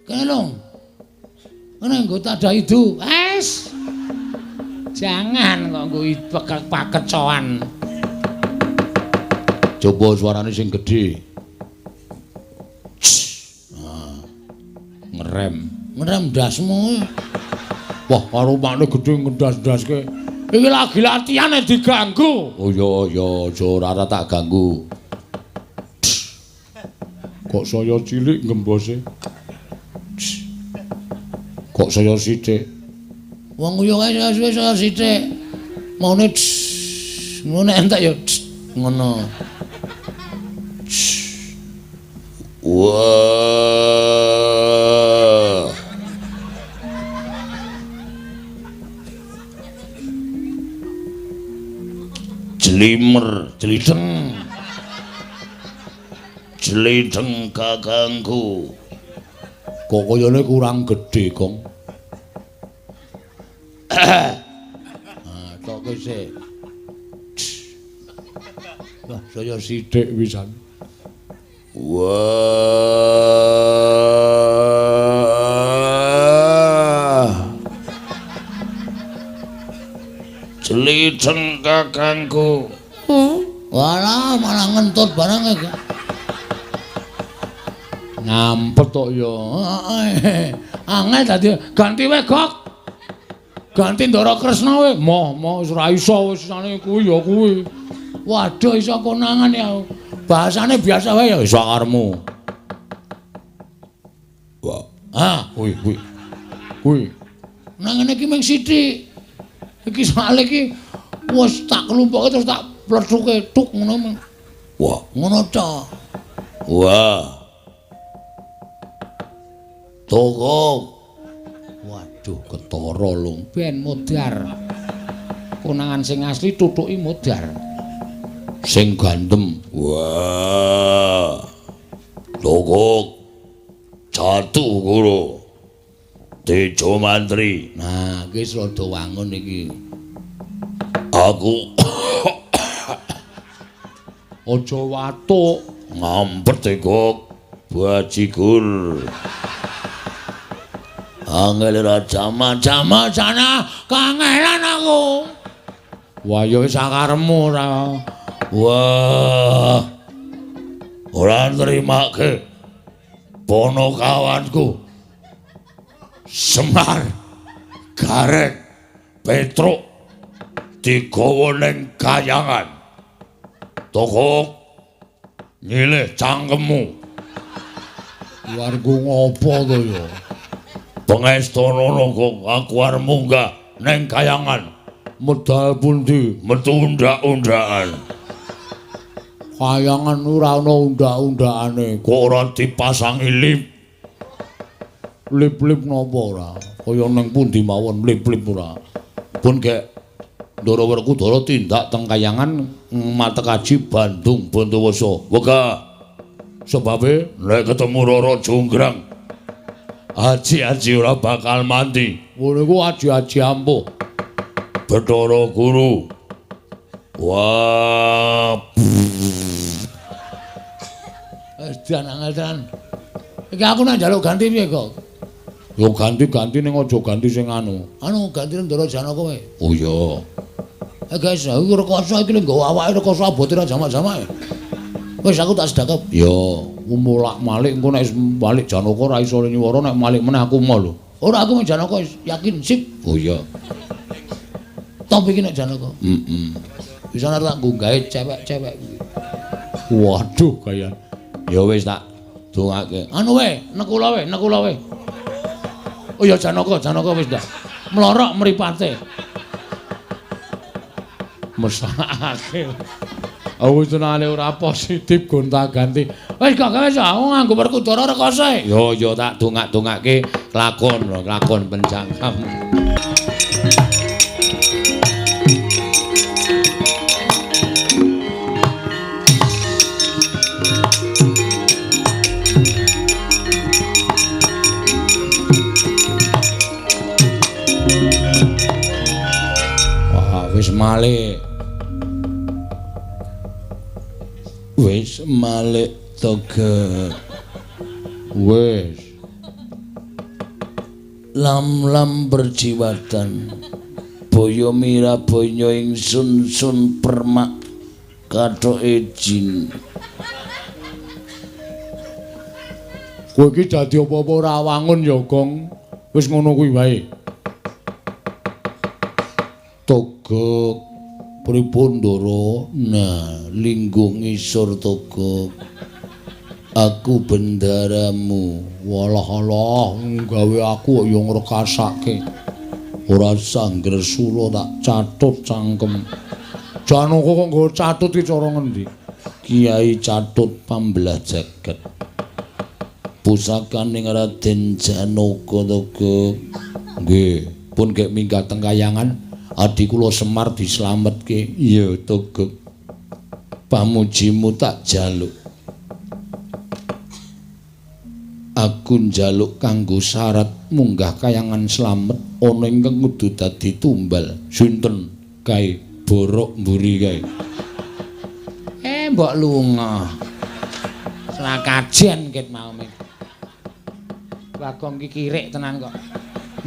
Kene lho. Kene nggo tadah idu. Wes. Jangan kok nggo pakecoan. Coba suarane sing gedhe. Nah, ngerem. Ngerem ndasmu. Wah, karo makne gedhe ngendas-ndaske. Iki lagi latihan diganggu. Oh iya iya, aja ora tak ganggu. Kok saya cilik ngembose? Kok saya sithik? Wong yo kae suwe saya sithik. Maune ngono entek ya ngono. Wah. Jlimer, jlideng. Jlideng kakangku. Kok kayane kurang gedhe, Gong. Ah, tok sik. Wah, saya sithik pisan. Wah. Jlideng kakangku. Walah, malah ngentut barang iki. Ngampet tok ya. Angel dadi ganti wae, Gok. Ganti Ndara Kresna wae. Moh, moh wis ora iso wis sane kuwi ya kuwi. Waduh iso konangan ya. Bahasane biasa wae ya iso karepmu. Wah. Ah, kuwi kuwi. Kuwi. Nang ngene iki mung sithik. Iki soalé iki wis tak klumpuke terus tak plethuke tuk ngono. Wah, ngono ta. Wah. Toko. Waduh, ketara lung ben modar. Konangan sing asli tutuki modar. Sing gandem. Wah. Toko. Jatuh guru. Tejo Mantri. Nah, iki wis rada wangun iki. Aku aja watuk, ngampet kok bajigur. Angel ra jama-jama sana kangelan aku. Wah, ya wis sakarepmu ora. Wah. Ora nrimake ponokawanku. Semar, Gareng, Petruk digawa ning kayangan. Tokok nyilih cangkemmu. Warga ngopo to ya? Pengestana kok aku arep munggah ning kayangan. Medal pundi? Metu undak-undakan. Kayangan ora ana undak-undakane. Kok ora dipasangi lip? Lip-lip napa ora? Kaya ning pundi mawon lip-lip ora. Pun gek Ndara Werkudara tindak teng kayangan Matekaji Bandung Bondowoso. Wegah. Sebabe nek ketemu Rara Jonggrang, aji-aji ora bakal mati. Ngono iku aji-aji ampuh. Bathara Guru. Wah. Wis dan angel tenan. Iki aku nak njaluk ganti piye kok? Yo ganti-ganti ning aja ganti sing anu. Anu ganti Ndara Janaka wae. Oh iya. Guys, aku rekoso iki lho nggawa awake rekoso abote ra jamak-jamak. Wis aku tak sedakep. Yo, Molak-malik engko nek balik Janaka ora iso nyuwara, nek malik meneh aku mau lho. Ora aku mung Janaka yakin sip. Oh iya. Top iki nek Janaka. Heeh. Bisa nek tak nggae cewek-cewek kuwi. Waduh kaya. Ya wis tak dongake. Anu wae, nekula wae, nekula wae. Oh ya Janaka, Janaka wis ndak. Mlorok mripate. Mesakake. Aku tenane ora positif gonta-ganti. Wis gak wis aku nganggo Werkudara rekasa. Yo yo tak dongak-dongake lakon, lakon penjangkam. Wah, wis malik. Wis malik toge. Wis. Lam-lam berjiwatan. Boyo mira boyo ingsun sun permak kathoke jin. Kowe iki dadi apa-apa ora wangun ya, Gong. Wis ngono kuwi wae. Togok pripun Ndara? Nah, lingguh ngisor Togok. Aku bendaramu. Walah alah, gawe aku kok ya ngrekasake. Ora sangger sula tak catut cangkem. Janaka kok nggo catut iki cara ngendi? Kiai Catut pambelah jagat. Pusakaning Raden Janaka Togok. Nggih, pun gek minggat teng kayangan. Adi kula Semar dislametke. Iya Togok. Pamujimu tak jaluk. Aku njaluk kanggo syarat munggah kayangan slamet ana ingkang kudu dadi tumbal. Sinten kae? Borok mburi kae. Mbok lunga. Selakajen ket mau. Bagong ki kirik tenan kok.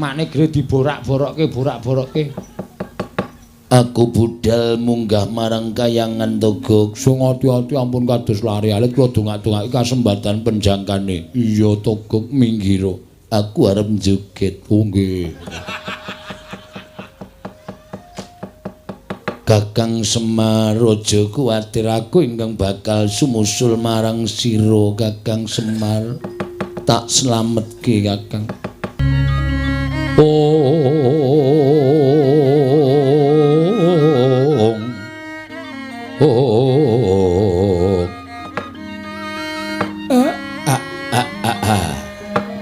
Makne gre diborak-borokke, borak-borokke. Aku budal munggah marang kayangan Togok. Sing ati-ati ampun kados lari alit kula dongak-dongake kasembatan penjangkane. Iya Togok minggiro. Aku arep njoget. Oh nggih. Kakang Semar aja kuwatir, aku ingkang bakal sumusul marang sira Kakang Semar. Tak slametke Kakang. Oh.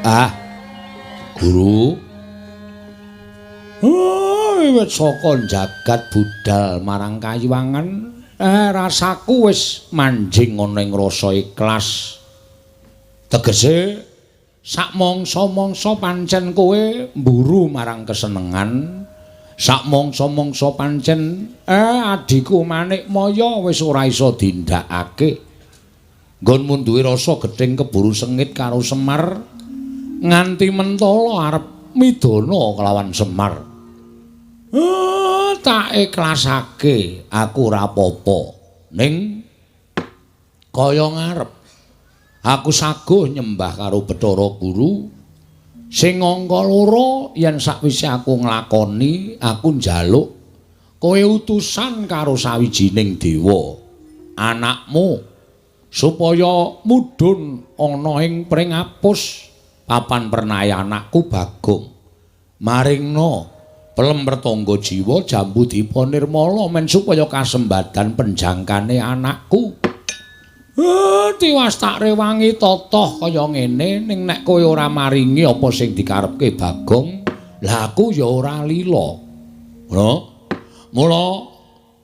Ah. Guru. Oh, wiwit saka jagat budal marang kayuwangan, rasaku wis manjing ana ing rasa ikhlas. Tegese sak mangsa-mangsa pancen kowe mburu marang kesenengan. Sak mangsa-mangsa pancen adhiku Manikmaya wis ora iso dindakake. Nggonmu duwe rasa gething keburu sengit karo Semar nganti mentala arep midana kelawan Semar. Tak ikhlasake aku ora apa-apa. Ning kaya ngarep aku saguh nyembah karo Bathara Guru. Sing angka loro yen sakwise aku nglakoni aku njaluk kowe utusan karo sawijining dewa anakmu supaya mudhun ana ing pringapus papan pernaya anakku Bagong. Maringna pelem pertangga jiwa jambu dipa nirmala men supaya kasembadan penjangkane anakku. Tiwas tak rewangi totoh kaya ngene, ning nek kowe ora maringi apa sing dikarepke Bagong, lah aku ya ora lila. Ngono. Mula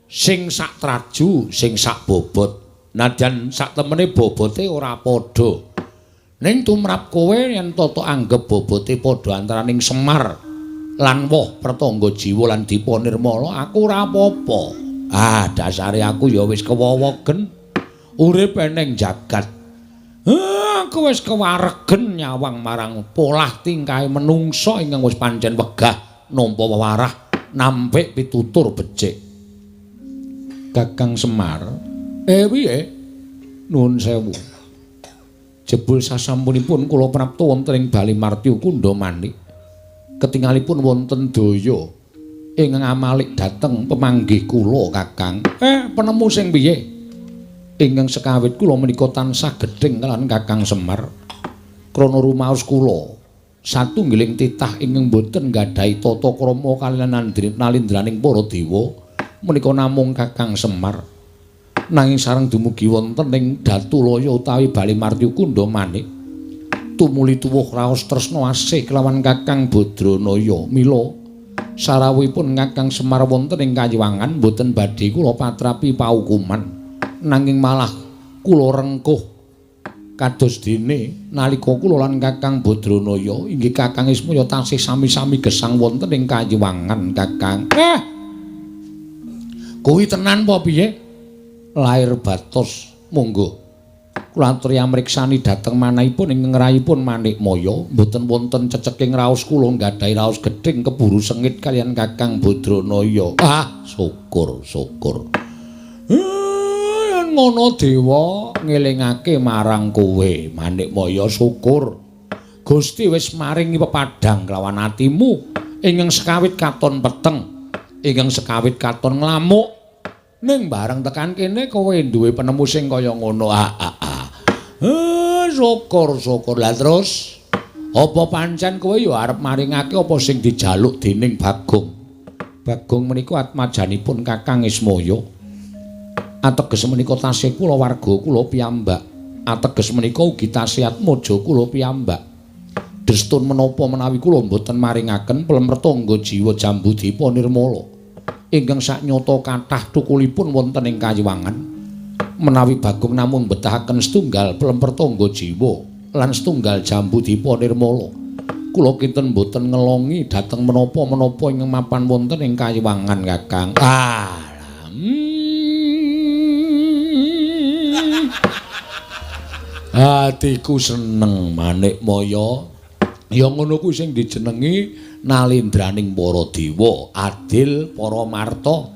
sing sak traju, sing sak bobot, nadyan sak temene bobote ora padha. Ning tumrap kowe yen toto anggep bobote padha antaraning Semar lan woh pertangga jiwa lan Dipa Nirmala, aku ora apa-apa. Ah, dasare aku ya wis kewowogen. Urip eneng jagat. Aku wis kewaregen nyawang marang polah tingkahe menungsa ingkang wis pancen wegah nampa wewarah nampik pitutur becik. Kakang Semar, piye? Nuwun sewu. Jebul sasampunipun kula prapta wonten ing Bali Martya Kundha Manik. Ketingalipun wonten daya ingkang amalik dhateng pemanggih kula, Kakang. Penemu sing piye? Ingkang sekawit kula menika tansah gedheng kalawan Kakang Semar. Krana rumaos kula satunggiling titah ingkang boten nggadahi tata krama kaliyan nalindraning para dewa menika namung Kakang Semar. Nanging sareng dumugi wonten ing Datulaya utawi Bali Martya Kundha Manik tumuli tuwuh raos tresna asih kelawan Kakang Badranaya. Mila sarawuhipun Kakang Semar wonten ing kayiwangan boten badhe kula patrapi paukuman, nanging malah kula rengkuh kados dene nalika kula lan Kakang Badranaya inggih Kakang Ismaya tansih sami-sami gesang wonten ing kayiwangan, Kakang. Kuwi tenan apa piye? Lair batos monggo kula aturi amriksani dhateng manahipun ing ngrayipun Manikmaya. Mboten wonten ceceking raos kula nggadahi raos gedhing keburu sengit kaliyan Kakang Badranaya. Ah, syukur syukur. Yen ngono dewa ngelingake marang kowe Manikmaya, syukur Gusti wis maringi pepadhang kelawan atimu ingkang sekawit katon peteng, ingkang sekawit katon nglamuk. Ning bareng tekan kene kowe duwe penemu sing kaya ngono. Syukur syukur. Lah terus apa pancen kowe ya arep maringake apa sing dijaluk dening Bagong? Bagong menika atmajanipun Kakang Ismaya. Ateges menika tasih kula warga kula piyambak. Ateges menika ugi tasih atmaja kula piyambak. Destun menapa menawi kula mboten maringaken plemretangga jiwa Jambudipa Nirmala ingkang saknyata kathah thukulipun wonten ing kayiwangan. Menawi Bagong namung betahaken setunggal plemretangga jiwa lan setunggal Jambudipa Nirmala, kula kinten mboten ngelongi dhateng menapa-menapa ingkang mapan wonten ing kayiwangan, Kakang. Atiku seneng Manikmaya. Ya ngono kuwi sing dijenengi nalindraning para dewa, adil para marta.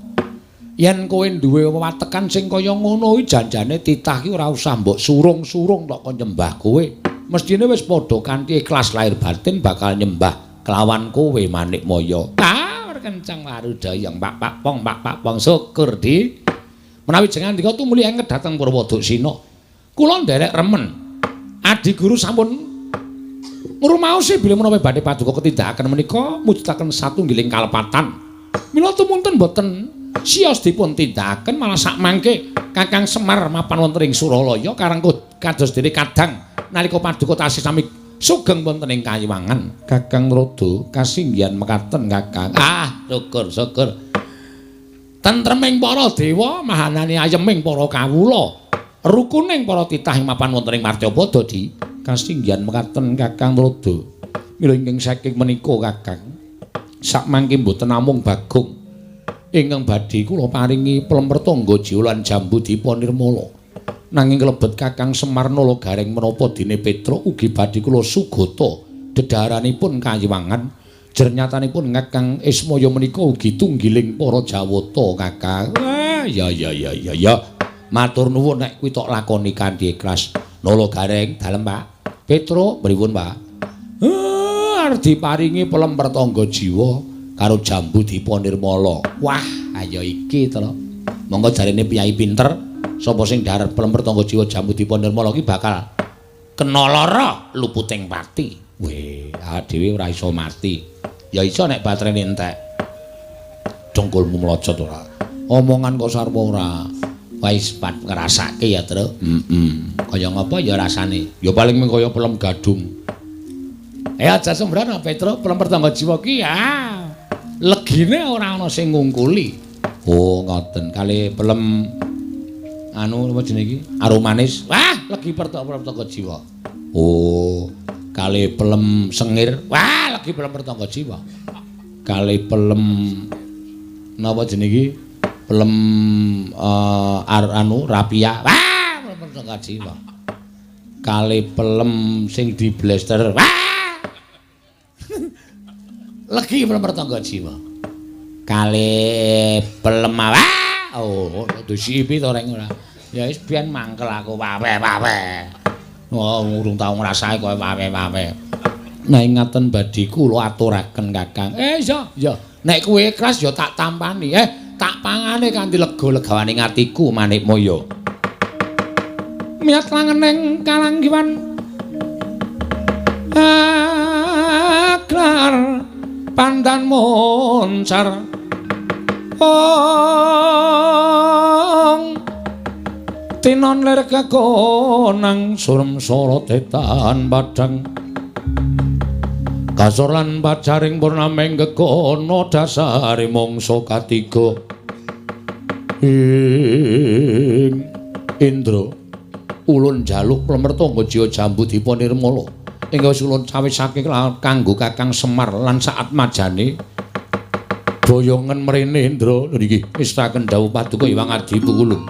Yen kowe duwe wewatekan sing kaya ngono kuwi janjane titah ki ora usah mbok surung-surung tok kon nyembah kowe. Mestine wis padha kanthi ikhlas lahir batin bakal nyembah kelawan kowe Manikmaya. Ah, kencang warudayang pak pak pong pak pak pong, syukur di. Menawi jenengan ndika tumuli enget dhateng Purwoduksina. Kula nderek remen. Adi guru sampun ngrumaosi bilih menapa badhe paduka ketindakaken menika mujudaken satunggiling kalepatan. Mila tumunten boten sios dipun tindakaken malah sakmangke Kakang Semar mapan wonten ing Suralaya karang kados dene kadang nalika paduka tasih sami sugeng wonten ing kayiwangan. Kakang Rada kasinggihan mekaten, Kakang. Ah, syukur syukur. Tentreming para dewa, mahanane ayeming para kawula, rukuning para titah ing mapan wonten ing Martyapada di kasinggihan mekaten Kakang Rada. Mila ingkang saking menika Kakang, sakmangke mboten namung Bagong ingkang badhe kula paringi plemretangga jiwa lan Jambudipa Nirmala, nanging klebet Kakang Semar Nala Gareng menapa dene Petruk ugi badhe kula sugata dedhaharanipun kayiwangan. Jernyatanipun Kakang Ismaya menika ugi tunggiling para Jawata, Kakang. Wah, ya ya ya ya ya. Matur nuwun nek kuwi tok lakoni kanthi ikhlas. Nala Gareng dalem, Pak. Petruk pripun, Pak? Arep diparingi plemretangga jiwa karo Jambudipa Nirmala. Wah, ayo iki to. Monggo jarene piyai pinter, sapa sing dhahar plemretangga jiwa Jambudipa Nirmala iki bakal kena lara luputing pati. Weh, awake dhewe ora iso mati. Ya iso nek baterene entek. Dengkulmu mlocot ora. Omongan kok sarwa ora. Wis pat ngrasake ya, Truk. Heeh. Kaya ngapa ya rasane? Ya paling mung kaya pelem gadung. Aja sembrono, Petruk, pelem pertangga jiwa ki ah. Legine ora ana sing ngungkuli. Oh, ngoten. Kali pelem anu apa jenenge iki? Arum manis. Wah, legi pertangga jiwa. Oh, kali pelem sengir. Wah, legi pelem pertangga jiwa. Kali pelem napa jenenge iki? Pelem anu rapia. Wah, pelem pertangga jiwa. Kali pelem sing di blaster. Wah. Legi pelem pertangga jiwa. Kali pelem wah. Oh, disipi to reng ora. Ya wis biyen mangkel aku wawe-wawe. Oh, urung tau ngrasake kowe wawe-wawe. Nah, ingaten badhe kula aturaken Kakang. Iya, iya. Nek kowe ikhlas ya tak tampani. Tak pangane kanthi lega-legawaning atiku Manikmaya. Miyat langeneng kalanggiwan aglar pandan moncar. Ong tinon lir kekonang surem sorote tan padhang. Kasor lan pacaring purnaming gegono dasare mangsa katiga. Ing Indra ulun jaluk plemertangga jiwa jambu dipa nirmala ingkang wis ulun cawisake kanggo Kakang Semar lan saat majane boyongen mrene Indra niki mistaken dawuh paduka Hyang Adipu ulun.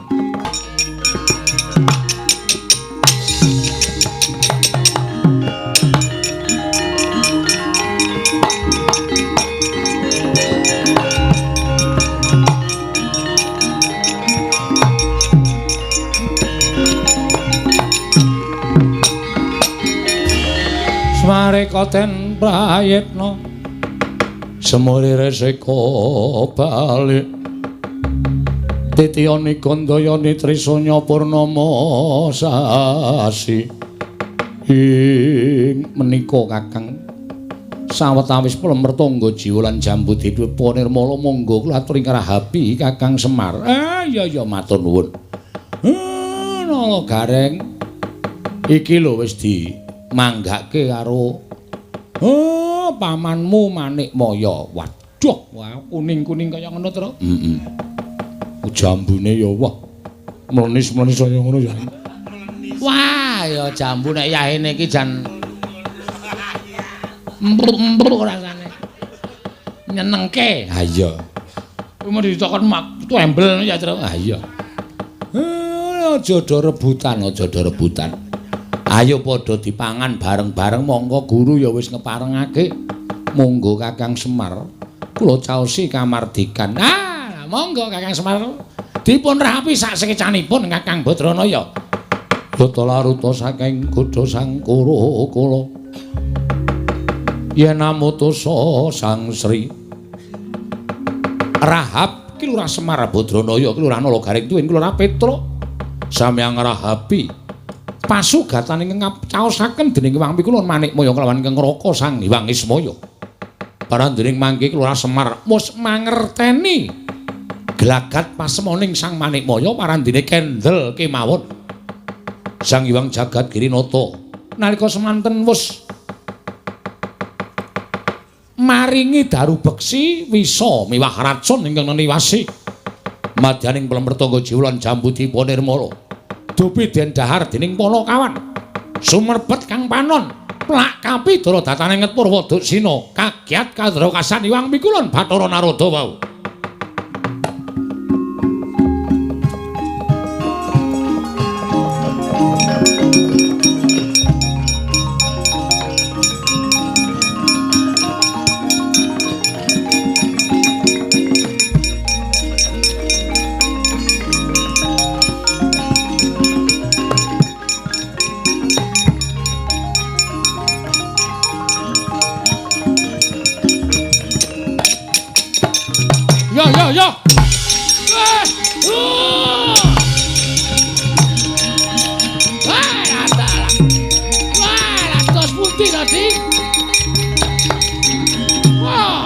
Smareka den prayitna semuri resika balik titiyani gandayani trisanya purnama sasi. Ing menika Kakang sawetawis plemertangga jiwa lan jambu dipa nirmala monggo kula aturi ngrahapi Kakang Semar. Iya iya matur nuwun. Nala Gareng iki lho wis di manggake karo pamanmu Manikmaya. Waduh, wah kuning-kuning kaya ngono, Tru. Heeh. Jambune ya wah mlenis-mlenis kaya ngono ya. Wah, ya jambu nek yahene iki jan empruk-empruk rasane. Nyenengke. Ha iya. Kuwi mau ditokon mak tembel ya, Tru. Ha iya. Aja do rebutan, aja do rebutan. Ayo padha dipangan bareng-bareng monggo guru ya wis ngeparengake. Monggo Kakang Semar kula caosi kamardikan. Ah, monggo Kakang Semar dipun rapi sak sekecanipun Kakang Badranaya. Bata laruta saking godha Sangkara kala. Yen amutusa Sang Sri Rahab ki Lurah Semar Badranaya ki Lurah Nala Garing tuwin ki Lurah Petruk samyang rahapi pasugatan ingkang caosaken dening Hyang Pikulun Manikmaya kelawan ingkang Raka Sang Hyang Ismaya. Parandening mangke Lurah Semar mus mangerteni gelagat pasemoning Sang Manikmaya parandene kendel kemawon. Sang Hyang Jagat Girinata nalika semanten wus maringi daru beksi wisa miwah racun ingkang neniwasi madyaning plemertangga jiwa lan jambu dipa nirmala. Dupi den dahar dening Panakawan sumerbet kang panon plak kapidara datane nget Purwa Duksina kagiat kandra kasan Hyang Pikulun Bathara Narada wau. Yo. Wah, tos putih tadi. Wah.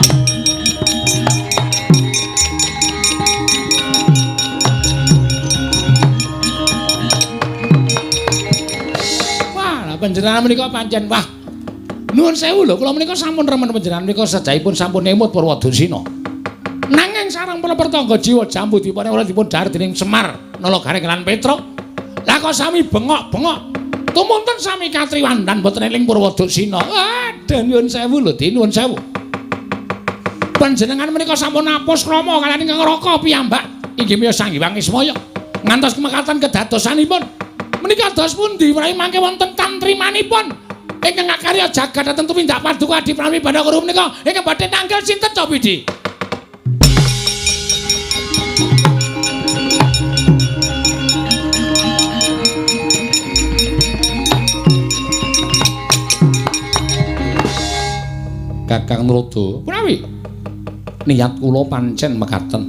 Wah, panjenengan menika pancen wah. Nuwun sewu lho, kula menika sampun remen panjenengan menika sejahipun sampun emut Purwadasina. Nanging sareng plemertangga jiwa jambu dipun ora dipun dhahar dening Semar Nala Gareng lan Petruk. Lah kok sami bengok-bengok. Tumunten sami katriwandan boten eling Purwadasina. Aduh nyuwun sewu lho, Din, nyuwun sewu. Panjenengan menika sampun apus krama kaliyan ingkang Raka piyambak inggih menika Sang Hyang Ismaya. Ngantos kemekaten kedadosanipun. Menika dos pundi menawi mangke wonten tantrimanipun ingkang ngakarya jagat dhateng tumindak paduka Adi Prami Bandhakuru menika ingkang badhe tanggal sinten to Pidi? Kakang Nrada, punawi niat kula pancen mekaten.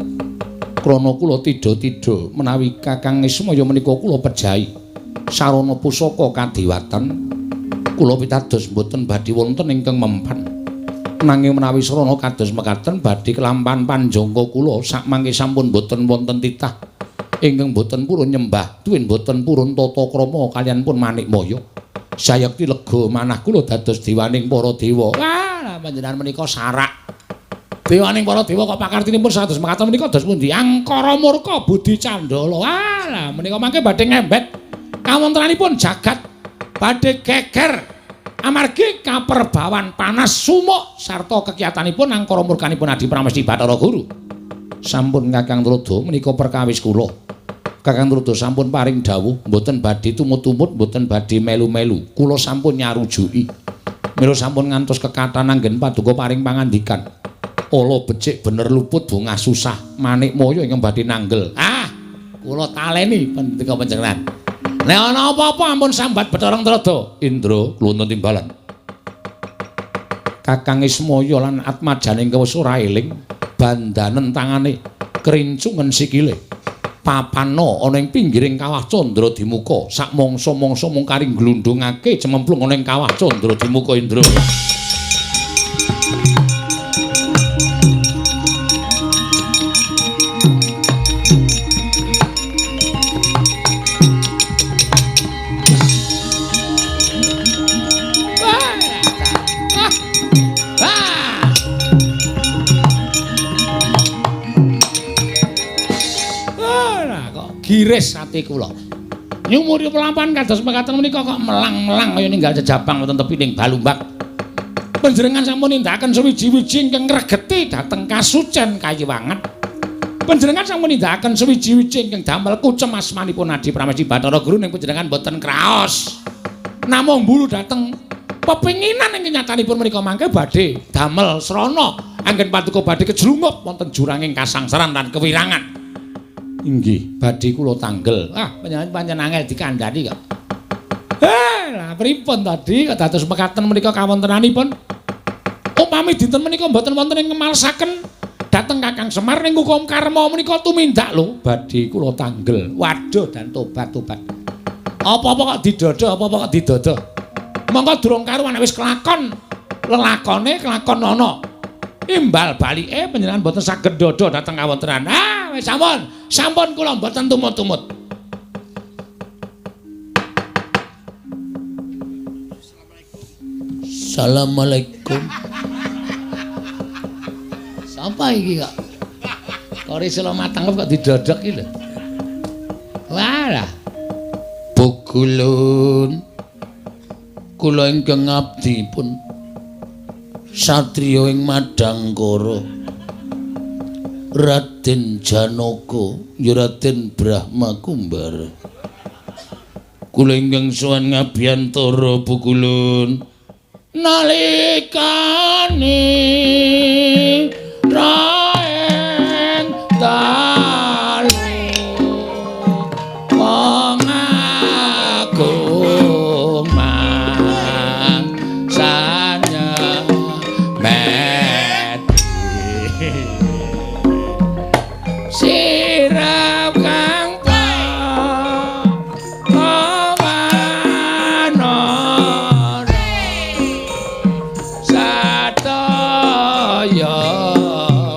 Krana kula tidha-tidha menawi Kakang Ismaya menika kula pejahi sarana pusaka kadewatan, kula pitados mboten badhe wonten ingkang mempan. Nanging menawi srana kados mekaten badhe kelampahan panjangka kula sakmangke sampun mboten wonten titah ingkang mboten purun nyembah tuwin mboten purun tata krama kaliyan pun Manikmaya. Sayekti lega manah kula dados dewaning para dewa. Wah, panjenengan menika sarak. Dewaning para dewa kok pakartinipun sados mekaten menika dos pundi? Angkara murka budi candala. Wah, menika mangke badhe ngembet kawontenanipun jagat badhe geger amargi kaperbawan panas sumuk sarta kekiyatanipun angkara murkanipun Adi Pramesti Bathara Guru. Sampun Kakang Nrada menika perkawis kula. Kakang Nrada sampun paring dawuh mboten badhe tumut-tumut, mboten badhe melu-melu. Kula sampun nyarujuki. Mila sampun ngantos kekathahan anggen paduka paring pangandikan. Ala becik bener luput bungah susah Manikmaya ingkang badhe nanggel. Ah, kula taleni pendika panjenengan. Nek ana apa-apa ampun sambat Bathara Nrada. Indra kluntun timbalan. Kakang Ismaya lan atmajane ingkang wis ora eling, bandanen tangane, krincungen sikile. Papana ana ing pinggiring kawah Candra Dimuka, sak mangsa-mangsa mung kari glundhungake cememplung ana ing kawah Candra Dimuka Indra. Giris ati kula. Nyumuri pelampahan kados mekaten menika kok melang-melang kaya ninggal jejabang wonten tepining balumbak. Panjenengan sampun nindakaken suwiji-wiji ingkang ngregeti dhateng kasucen kayiwangan. Panjenengan sampun nindakaken suwiji-wiji ingkang damel kucem asmanipun Adi Pramesti Bathara Guru ning panjenengan boten kraos. Namung mburu dhateng pepinginan ingkang nyatanipun menika mangke badhe damel srana anggen paduka badhe kejlungup wonten juranging kasangsaran lan kewirangan. Inggih, badhe kula tanggel. Ah, panjenengan pancen angel dikandhani kok. Lah pripun tadi kok dados mekaten menika kawontenanipun? Upami dinten menika mboten wonten ing ngemalesaken dhateng Kakang Semar ning hukum karma menika tumindak lho, badhe kula tanggel. Waduh, dan tobat-tobat. Apa-apa kok didodo, apa-apa kok didodo. Monggo durung karuan wis kelakon. Lelakone kelakon ana. Imbal balike panjenengan mboten saged dodo dhateng kawontenan. Ah, wis sampun. Sampun kula mboten tumut-tumut. Assalamualaikum. Sapa iki kok? Kori selo mateng kok didodok iki lho. Walah. Pukulun. Kula ingkang abdi pun satriya ing Madangkara. Raden Janaka, ya Raden Brahma Kumbara. Kula ingkang sowan ngabiyantara pukulun. Nalikane raen dalu wong agung mangsanya meti sirap kang pawanana sadaya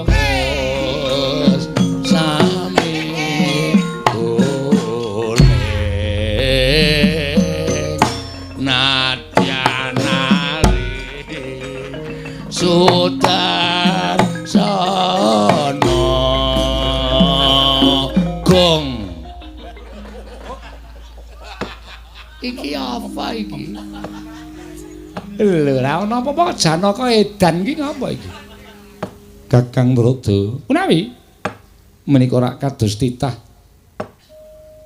wis sami guling nadyan ari sudarsana gong. Iki apa iki? Lho, ora ana apa-apa Janaka edan iki ngapa iki? Kakang Nrada, Menawi menika rak kados titah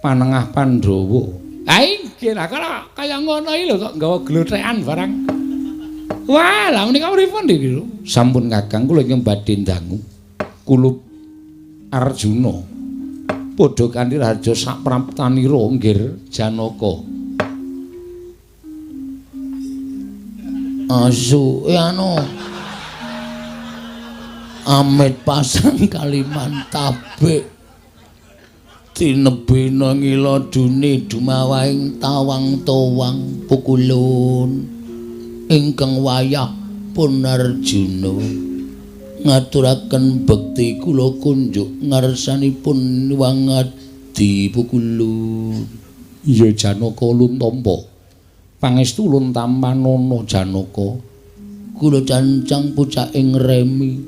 panengah Pandhawa. Ha inggih, lah kok kaya ngono iki lho kok nggawa glothekan barang. Wah, lah menika pripun iki lho? Sampun Kakang, kula ingkang badhe ndangu kulup Arjuna padha kanthi raja sapraptanira nggir Janaka. Asu, anu. Amit pasang kaliman tabik tinebena ngila dune dumawahing tawang towang pukulun ingkang wayah pun Arjuna ngaturaken bekti kula kunjuk ngarsanipun wangadi pukulun. Iya Janaka ulun tampa. Pangestu ulun tampanana Janaka. Kula cancang pucaking remi.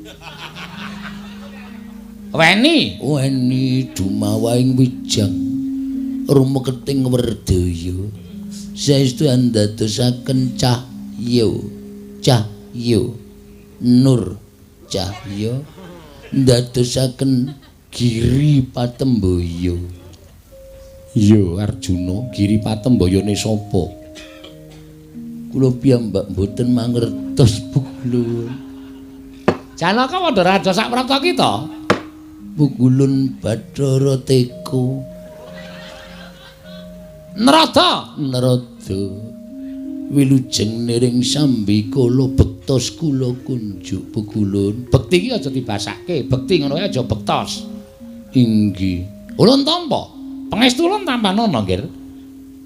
Weni, weni dumawahing wijang rumeketing werdaya. Saestu andadosaken cahya, cahya nur cahya ndadosaken giri patembaya. Iya Arjuna, giri patembayane sapa? Kula piyambak mboten mangertos pukulun. Janaka padha raja sak prapta kita. Pukulun Bathara Teko. Narada, Narada. Wilujeng niring sambi kala bektos kula kunjuk pukulun. Bekti iki aja dibasake, bekti ngono kae aja bektos. Inggih. Ulun tampa. Pangestu ulun tampanana, Nggir.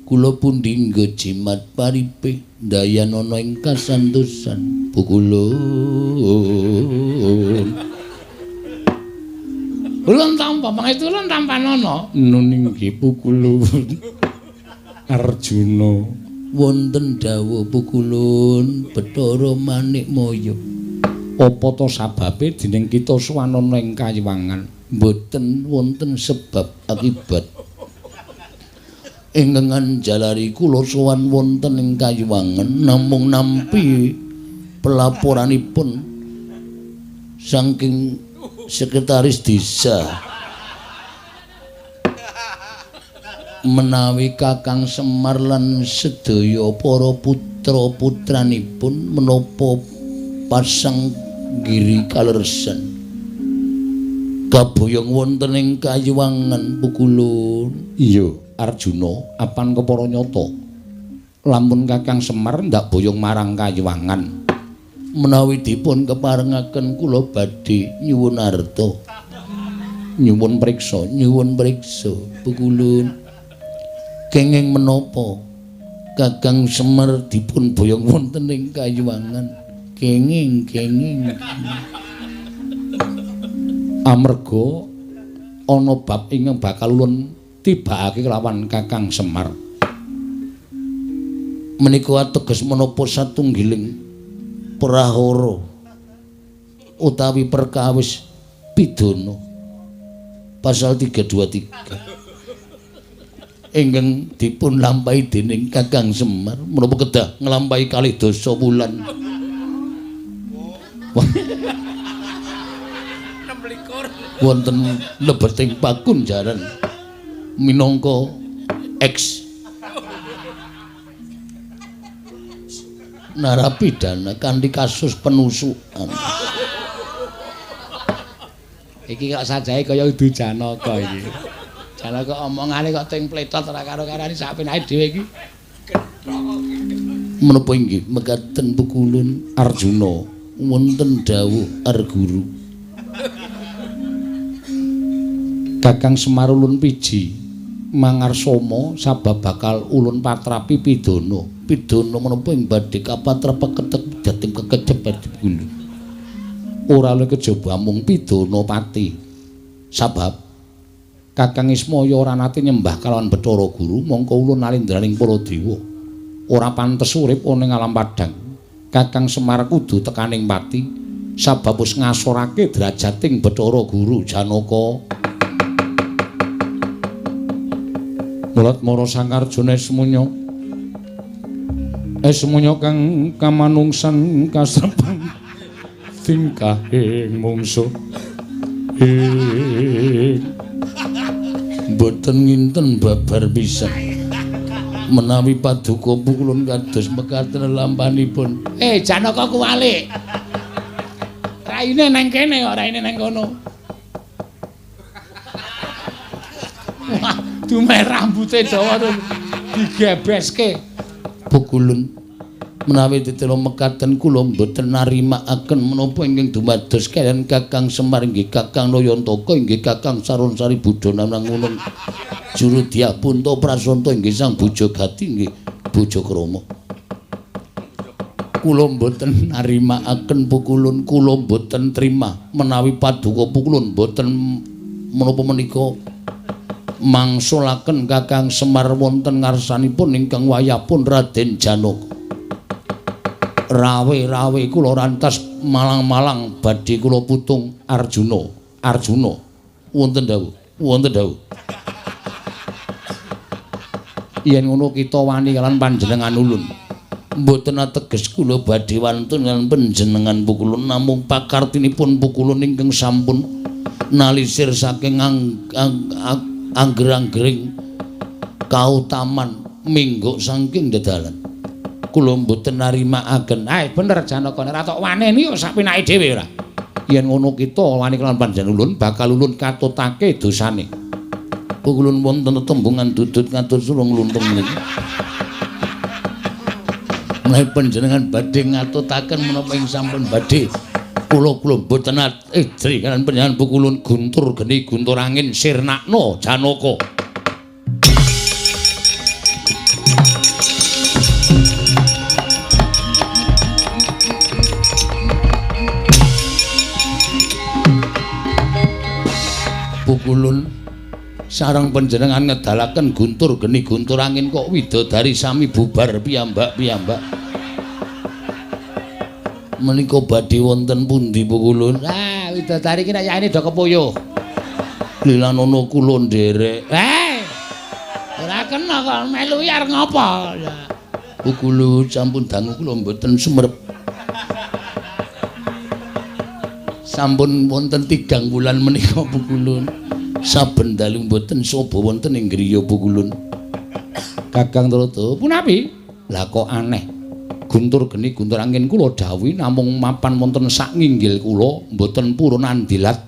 Kula pundi nggo jimat paripih ndayanana ing kasantosan pukulun. Ulun tampa, pangestu ulun tampanana. Nun inggih pukulun. Arjuna wonten dawuh pukulun Bathara Manikmaya. Apa to sababe dening kita suwanana ing kayiwangan? Mboten wonten sebab akibat. Ingkang anjalari kula sowan wonten ing kayiwangan namung nampi pelaporanipun saking sekretaris desa menawi Kakang Semar lan sedaya para putra-putranipun menapa pasang giri kalersan kaboyong wonten ing kayiwangan pukulun. Iya Arjuna, apan kepara nyata lamun Kakang Semar ndak boyong marang kayiwangan? Menawi dipun keparengaken kula badhe nyuwun arta, nyuwun priksa, nyuwun priksa pukulun. Kenging menapa Kakang Semar dipun boyong wonten ing kayiwangan? Kenging kenging. Amarga ana bab ingkang bakal ulun tibakake kelawan Kakang Semar. Menika ateges menapa satunggiling prahara utawi perkawis pidana pasal 323 ingkang dipun lampahi dening Kakang Semar menapa kedah nglampahi kalih dasa wulan. Wonten lebeting pakunjaran minangka ex narapidana kanthi kasus penusukan. Iki kok sajahe kaya udu Janaka iki. Janaka omongane kok ting pletot ora karo-karane sak penake dhewe iki. Menapa inggih mekaten pukulun Arjuna? Wonten dawuh Arguru. Kakang Semar ulun piji mangarsama sabab bakal ulun patrapi pidana. Pidana menapa ing badhe kapatrapaken dhateng kekecep pukulun? Ora oleh kejaba mung pidana pati. Sabab Kakang Ismaya ora nate nyembah kalawan Bathara Guru, mongko ulun nalindraning para dewa. Ora pantes urip ana ing alam padhang. Kakang Semar kudu tekaning pati sabab wis ngasorake drajating Bathara Guru Janaka. Mulat mara Sang Arjuna esmunya. Esmunya kang kamanungsan kasrepang tingkahing mungsuh. Mboten nginten babar pisan. Menawi paduka pukulun kados mekaten lampanipun. Janaka kuwalik. Raine nang kene kok raine nang kono. Wah, dumeh rambute dawa tuh digebeske. Pukulun Menawi titela mekaten kula mboten narimakaken menapa ingkang dumados kaliyan Kakang Semar inggih Kakang Nayantaka inggih Kakang Sarunsari Budana Nangunung Juru Dyah Punta Prasanta inggih Sang Bujagati inggih Bojakrama. Kula mboten narimakaken pukulun, kula mboten trima menawi paduka pukulun mboten menapa menika mangsulaken Kakang Semar wonten ngarsanipun ingkang wayahpun Raden Janaka. Rawe-rawe kula rantas malang-malang badhe kula putung Arjuna. Arjuna wonten dawuh, wonten dawuh. Yen ngono kita wani kalian panjenengan ulun. Mboten ateges kula badhe wantun kalian panjenengan pukulun, namung pakartinipun pukulun ingkang sampun nalisir saking angger-anggering kautaman mingguk saking dedalan. Kula mboten narimakaken. Ae bener Janaka, nek ora tok waneni kok sak penake dhewe ora. Yen ngono kita wani kelawan panjenengan ulun bakal ulun katutake dosane. Pukulun wonten tetembungan dudut ngatur sulung luntung niki. Menawi panjenengan badhe ngatutaken menapa ing sampun badhe kula mboten ejri kaliyan panjenengan pukulun guntur geni guntur angin sirnakno Janaka. Pukulun sareng panjenengan ngedalaken guntur geni guntur angin kok widodari sami bubar piyambak-piyambak. Menika badhe wonten pundi pukulun? Ah, widodari iki nek yaene do kepuyuh. Lilanono kula nderek. Eh. Ora kena kok melu arep ngopo? Pukulun sampun dangu kula mboten sumerep. Sampun wonten 3 wulan menika pukulun. Saben dalu mboten soba wonten ing griya pukulun. Kakang Trada, punapi? Lah kok aneh. Guntur geni guntur angin kula dawuhi namung mapan wonten sak nginggil kula mboten purun andilat.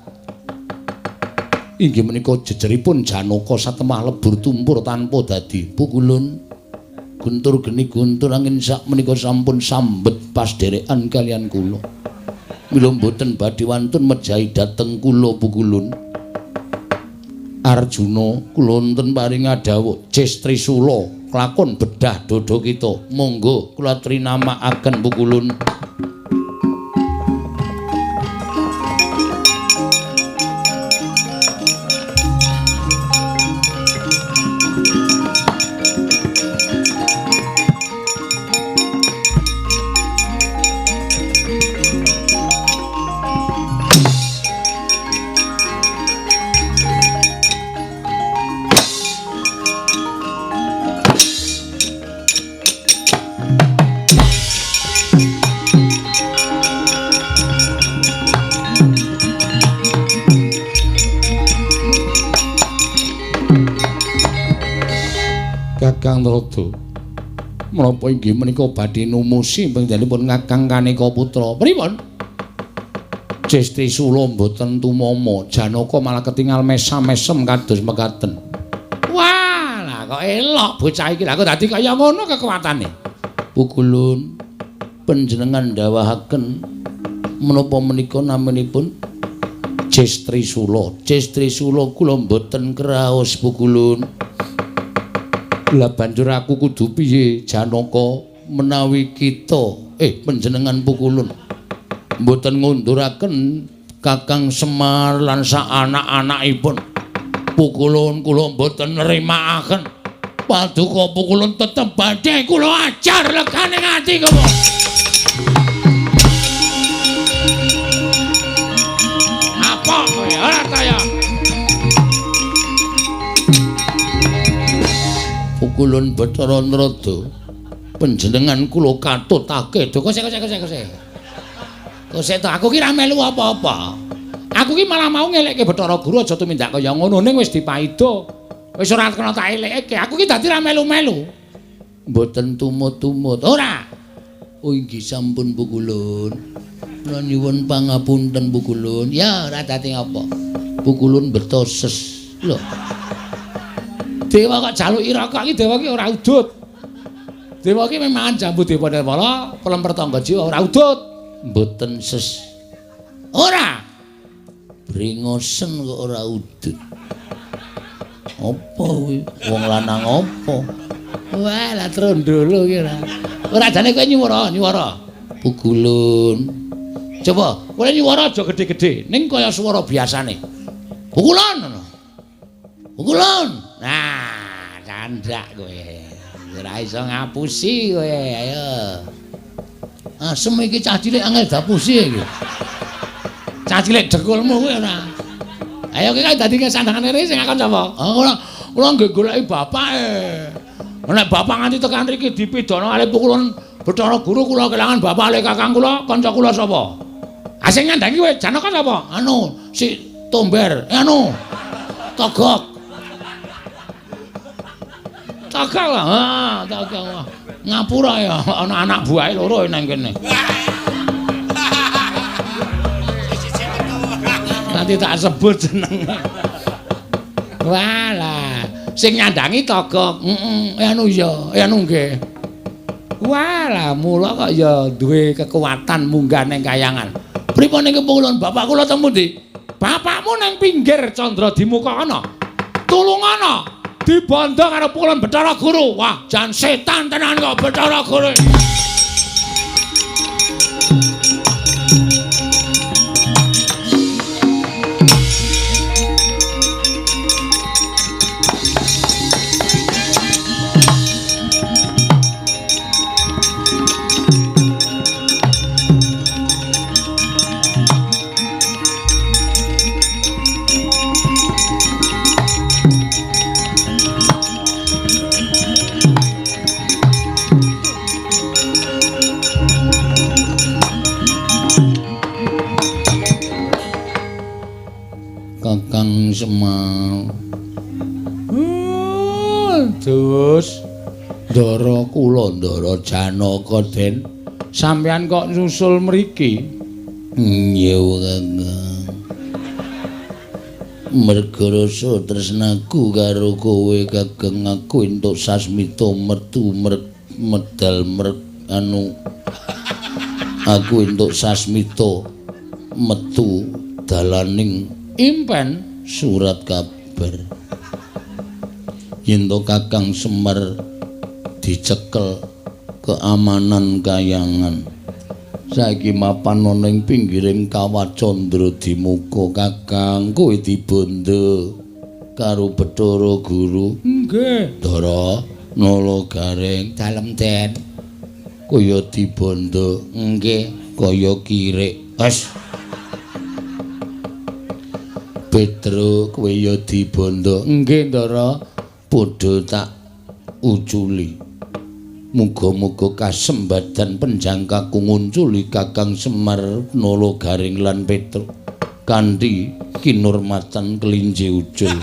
Inggih menika jejeripun Janaka satemah lebur tumpur tanpa dadi. Pukulun guntur geni guntur angin sak menika sampun sambet pasdherekan kaliyan kula. Mila mboten badhe wantun mejahi dhateng kula pukulun. Arjuna kula wonten paring dawuh Cis Trisula klakon bedah dada kita. Monggo kula trinamakaken pukulun. Kakang Trada, menapa inggih menika badhe numusi panjenenganipun Kakang Kaneka Putra? Pripun? Cis Trisula mboten tumama, Janaka malah ketingal mesam-mesem kados mekaten. Wah, lah kok elok bocah iki. Lah kok dadi kaya ngono kekuatane? Pukulun panjenengan ndawahaken menapa menika naminipun Cis Trisula. Cis Trisula kula mboten kraos pukulun. Lah banjur aku kudu piye Janaka menawi kita panjenengan pukulun mboten ngunduraken Kakang Semar lan sak anak-anakipun. Pukulun kula mboten nrimakaken. Paduka pukulun tetep badhe kula ajar legane ati kula. Apa kowe ora kaya? Pukulun Bathara Narada, panjenengan kula katutake. Kosek kosek kosek kosek. Kosek to aku ki ra melu apa-apa. Aku ki malah mau ngelekke Bathara Guru aja tumindak kaya ngono ning wis dipaida. Wis ora kena tak elekke. Aku ki dadi ra melu-melu. Mboten tumut-tumut. Ora. Oh inggih sampun pukulun. Kula nyuwun pangapunten pukulun. Ya ora dadi apa. Pukulun beto ses. Lho. Dewa kok jaluki rokok iki dewa ki ora udut. Dewa iki memang jambu dewa nirmala, pelemper tangga jiwa ora udut. Mboten ses. Ora. Brengosen kok ora udut. Apa kuwi? Wong lanang apa? Wah, lah trondolo iki ora. Ora jane kowe nyuwara, nyuwara. Pukulun. Coba, kowe nyuwara aja gedhe-gedhe, ning kaya swara biasane. Pukulun ngono. Pukulun. Nah, candak kowe. Ora iso ngapusi kowe, ayo. Asem iki cah cilik angel dapusi iki. Cah cilik dengkulmu kowe ora. Ayo kowe dadi sandangane rene sing akon sapa? Ah ora, kula nggih goleki bapake. Nek bapak nganti tekan mriki dipidana kalih pukulan Bathara Guru kula kelangan bapak kalih kakang kula, kanca kula sapa? Ah sing nyandangi kowe Janaka sapa? Anu, si Tomber. Anu. Togok. Togok lah, ha, togok. Ngapura ya, ana anak buahe loro nang kene. Nanti tak sebut jenenge. Walah, sing nyandangi Togok. Heeh, anu ya, anu nggih. Walah, mula kok ya duwe kekuatan munggah ning kayangan. Pripun niki pukulun bapak kula teng pundi? Bapakmu nang pinggir Candra Dimuka ana. Tulungana. Dibondo karo pukulan Bathara Guru. Wah, jan setan tenan kok Bathara Guru. Kakang Semar. Terus Ndara kula Ndara Janaka Den. Sampeyan kok nyusul mriki? Nggih Kakang. Merga rasa tresnaku karo kowe Kakang, aku entuk sasmita mertu medal anu aku entuk sasmita metu dalaning impen surat kabar yen to Kakang Semar dicekel keamanan kayangan. Saiki mapan ana ing pinggiring Kawah Candra Dimuka Kakang, kowe dibondo karo Bathara Guru. Nggih. Ndara Nala Gareng dalem Den. Kaya dibondo. Nggih, kaya kirik. Wes. Petro kowe ya dibondo. Nggih, Ndara. Padha tak uculi. Muga-muga kasembadan penjangkaku ngunculi Kakang Semar Nala Gareng lan Petro kanthi kinurmatan kelinci ucul.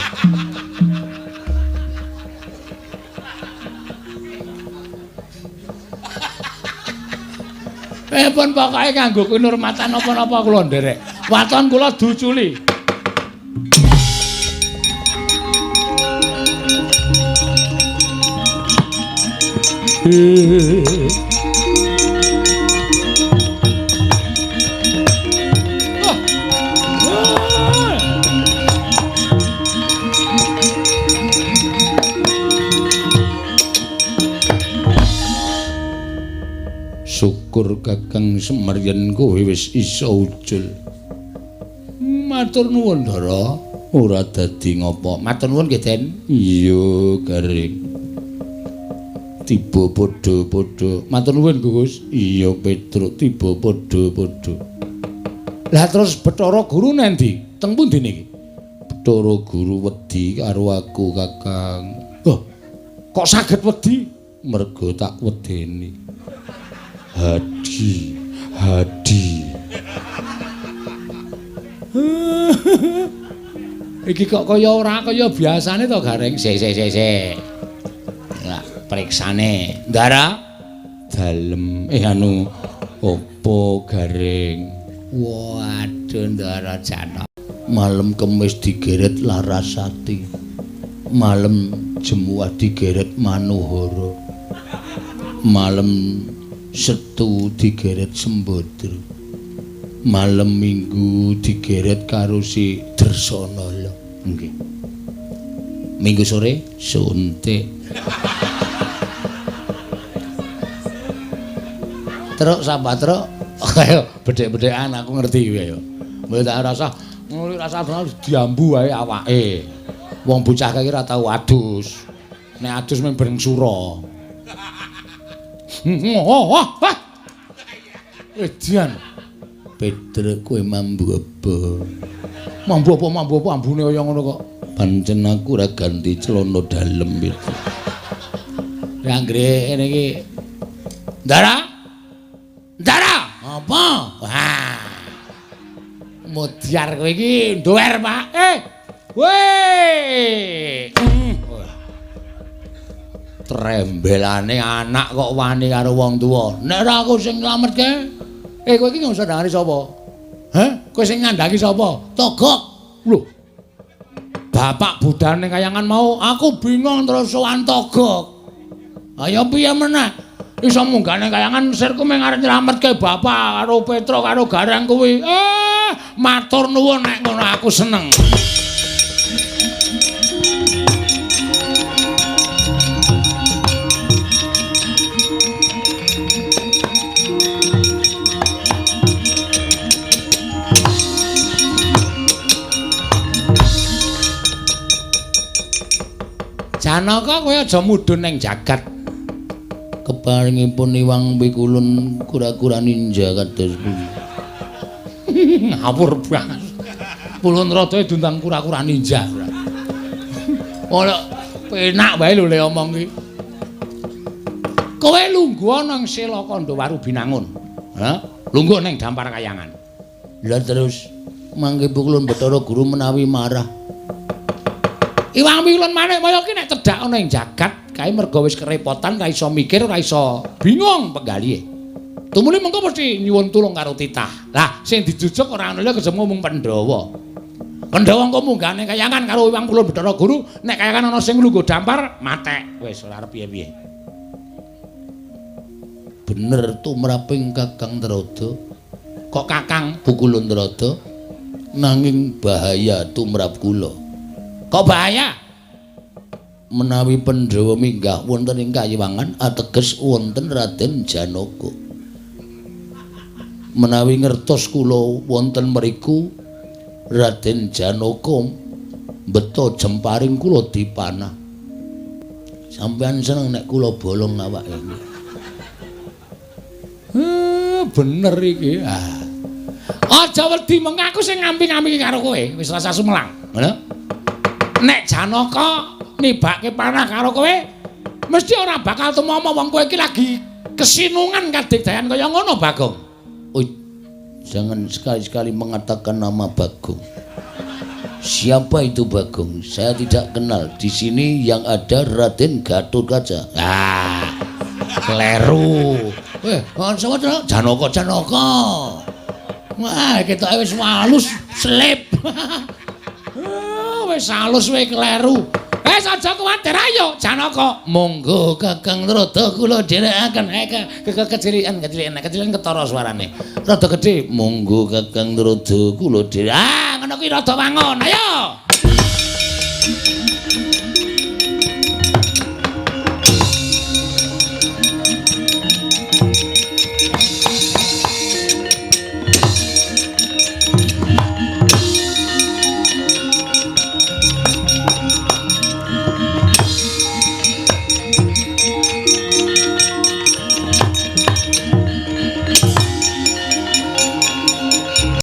Pun pokoke kanggo kinurmatan napa-napa kula nderek. Waton kula duculi. Syukur Kakang Semar yen kowe wis iso ucul. Matur nuwun Ndara, ora dadi ngopo. Matur nuwun nggih Den. Iya, Gareng. Tiba padha-padha. Matur nuwun Gus. Iya Petruk, tiba padha-padha. Lah terus Bathara Guru nendi? Teng pundi niki? Bathara Guru wedi karo aku Kakang. Oh, kok saged wedi? Mergo tak wedeni. Hadi, hadi. Iki kok kaya ora kaya biasane to Gareng. Sik sik sik sik. Lah periksane. Ndara dalem anu opo Gareng? Waduh Ndara Janaka. Malem Kemis digeret Larasati. Malem Jemuah digeret Manohara. Malam Setu digeret Sembadra. Malam Minggu digeret karo si Drersana lho. Nggih. Minggu sore suntik. Truk sapa truk? Ayo bedhek-bedhekan aku ngerti kuwi ayo. Mbok tak rasa ngono rasa diambu wae awake. Wong bocah kae ora tau adus. Nek adus mung bareng sura. Edan. Petruk kowe mambu apa? Mambu apa mambu apa ambune kaya ngono kok. Pancen aku ora ganti celana dalem iki. Anggere ngene iki. Ndara? Ndara? Apa? Wah. Mudyar kowe iki nduwer, Pak. Weh. Trembelane anak kok wani karo wong tuwa. Nek ora aku sing nylametke. Kowe iki ngusah ndangani sapa? Hah? Kowe sing ngandhaki sapa? Togok. Lho. Bapak budhane kayangan mau, aku bingung terus sowan Togok. Ayo piye meneh? Iso munggah ning kayangan sirku mung arep nylametke bapak karo Petro karo Gareng kuwi. Matur nuwun nek ngono aku seneng. Janaka kowe aja mudhun ning jagat. Keparingipun Iwang Pikulun kura-kura ninja kados pundi. Ngawur banget. Pulun rada diundang kura-kura ninja. Ora penak wae lho le omong iki. Kowe lungguh nang Sela Kandha Binangun. Ha? Lungguh ning Dampar Kayangan. Lah terus mangke Pikulun Bathara Guru menawi marah. Iwang Pikulun Manikmaya ki nek cedhak ana ing jagat kae merga wis kerepotan ora iso mikir ora iso bingung penggalihe. Tumuli mengko mesti nyuwun tulung karo titah. Lah sing dijujuk ora ana liya kejaba mung Pandhawa. Pandhawa engko munggah ning kayangan karo Iwang Pikulun Bathara Guru, nek kayangan ana sing lungguh dampar matek. Wis ora arep piye-piye. Bener tumraping Kakang Trada. Kok Kakang Pukulun Trada? Nanging bahaya tumrap kula. Kok bahaya? Menawi Pandhawa minggah wonten ing kayiwangan ateges wonten Raden Janaka. Menawi ngertos kula wonten mriku Raden Janaka mbeta jemparing kula dipanah. Sampeyan seneng nek kula bolong awake. Bener iki. Ah. Aja wedi mengko aku sing ngamping-ampingi karo kowe, wis rasa sumelang. Ngono. Nek Janaka nibake panah karo kowe mesti ora bakal tumama wong kowe iki lagi kesinungan kadigdayan kaya ngono Bagong. Oh, jangan sekali-sekali mengatakan nama Bagong. Siapa itu Bagong? Saya tidak kenal. Di sini yang ada Raden Gatotkaca. Ah, kleru. Sapa to? Janaka, Janaka. Wah, ketoke wis halus selip. Wis halus kowe kleru. Wis aja kuwatir ayo Janaka. Monggo Kakang Trada kula dherekaken. Kecilikan kecilikan kecilikan ketara suarane. Rada gedhe. Monggo Kakang Trada kula dherek. Ah, ngono kuwi rada wangun. Ayo.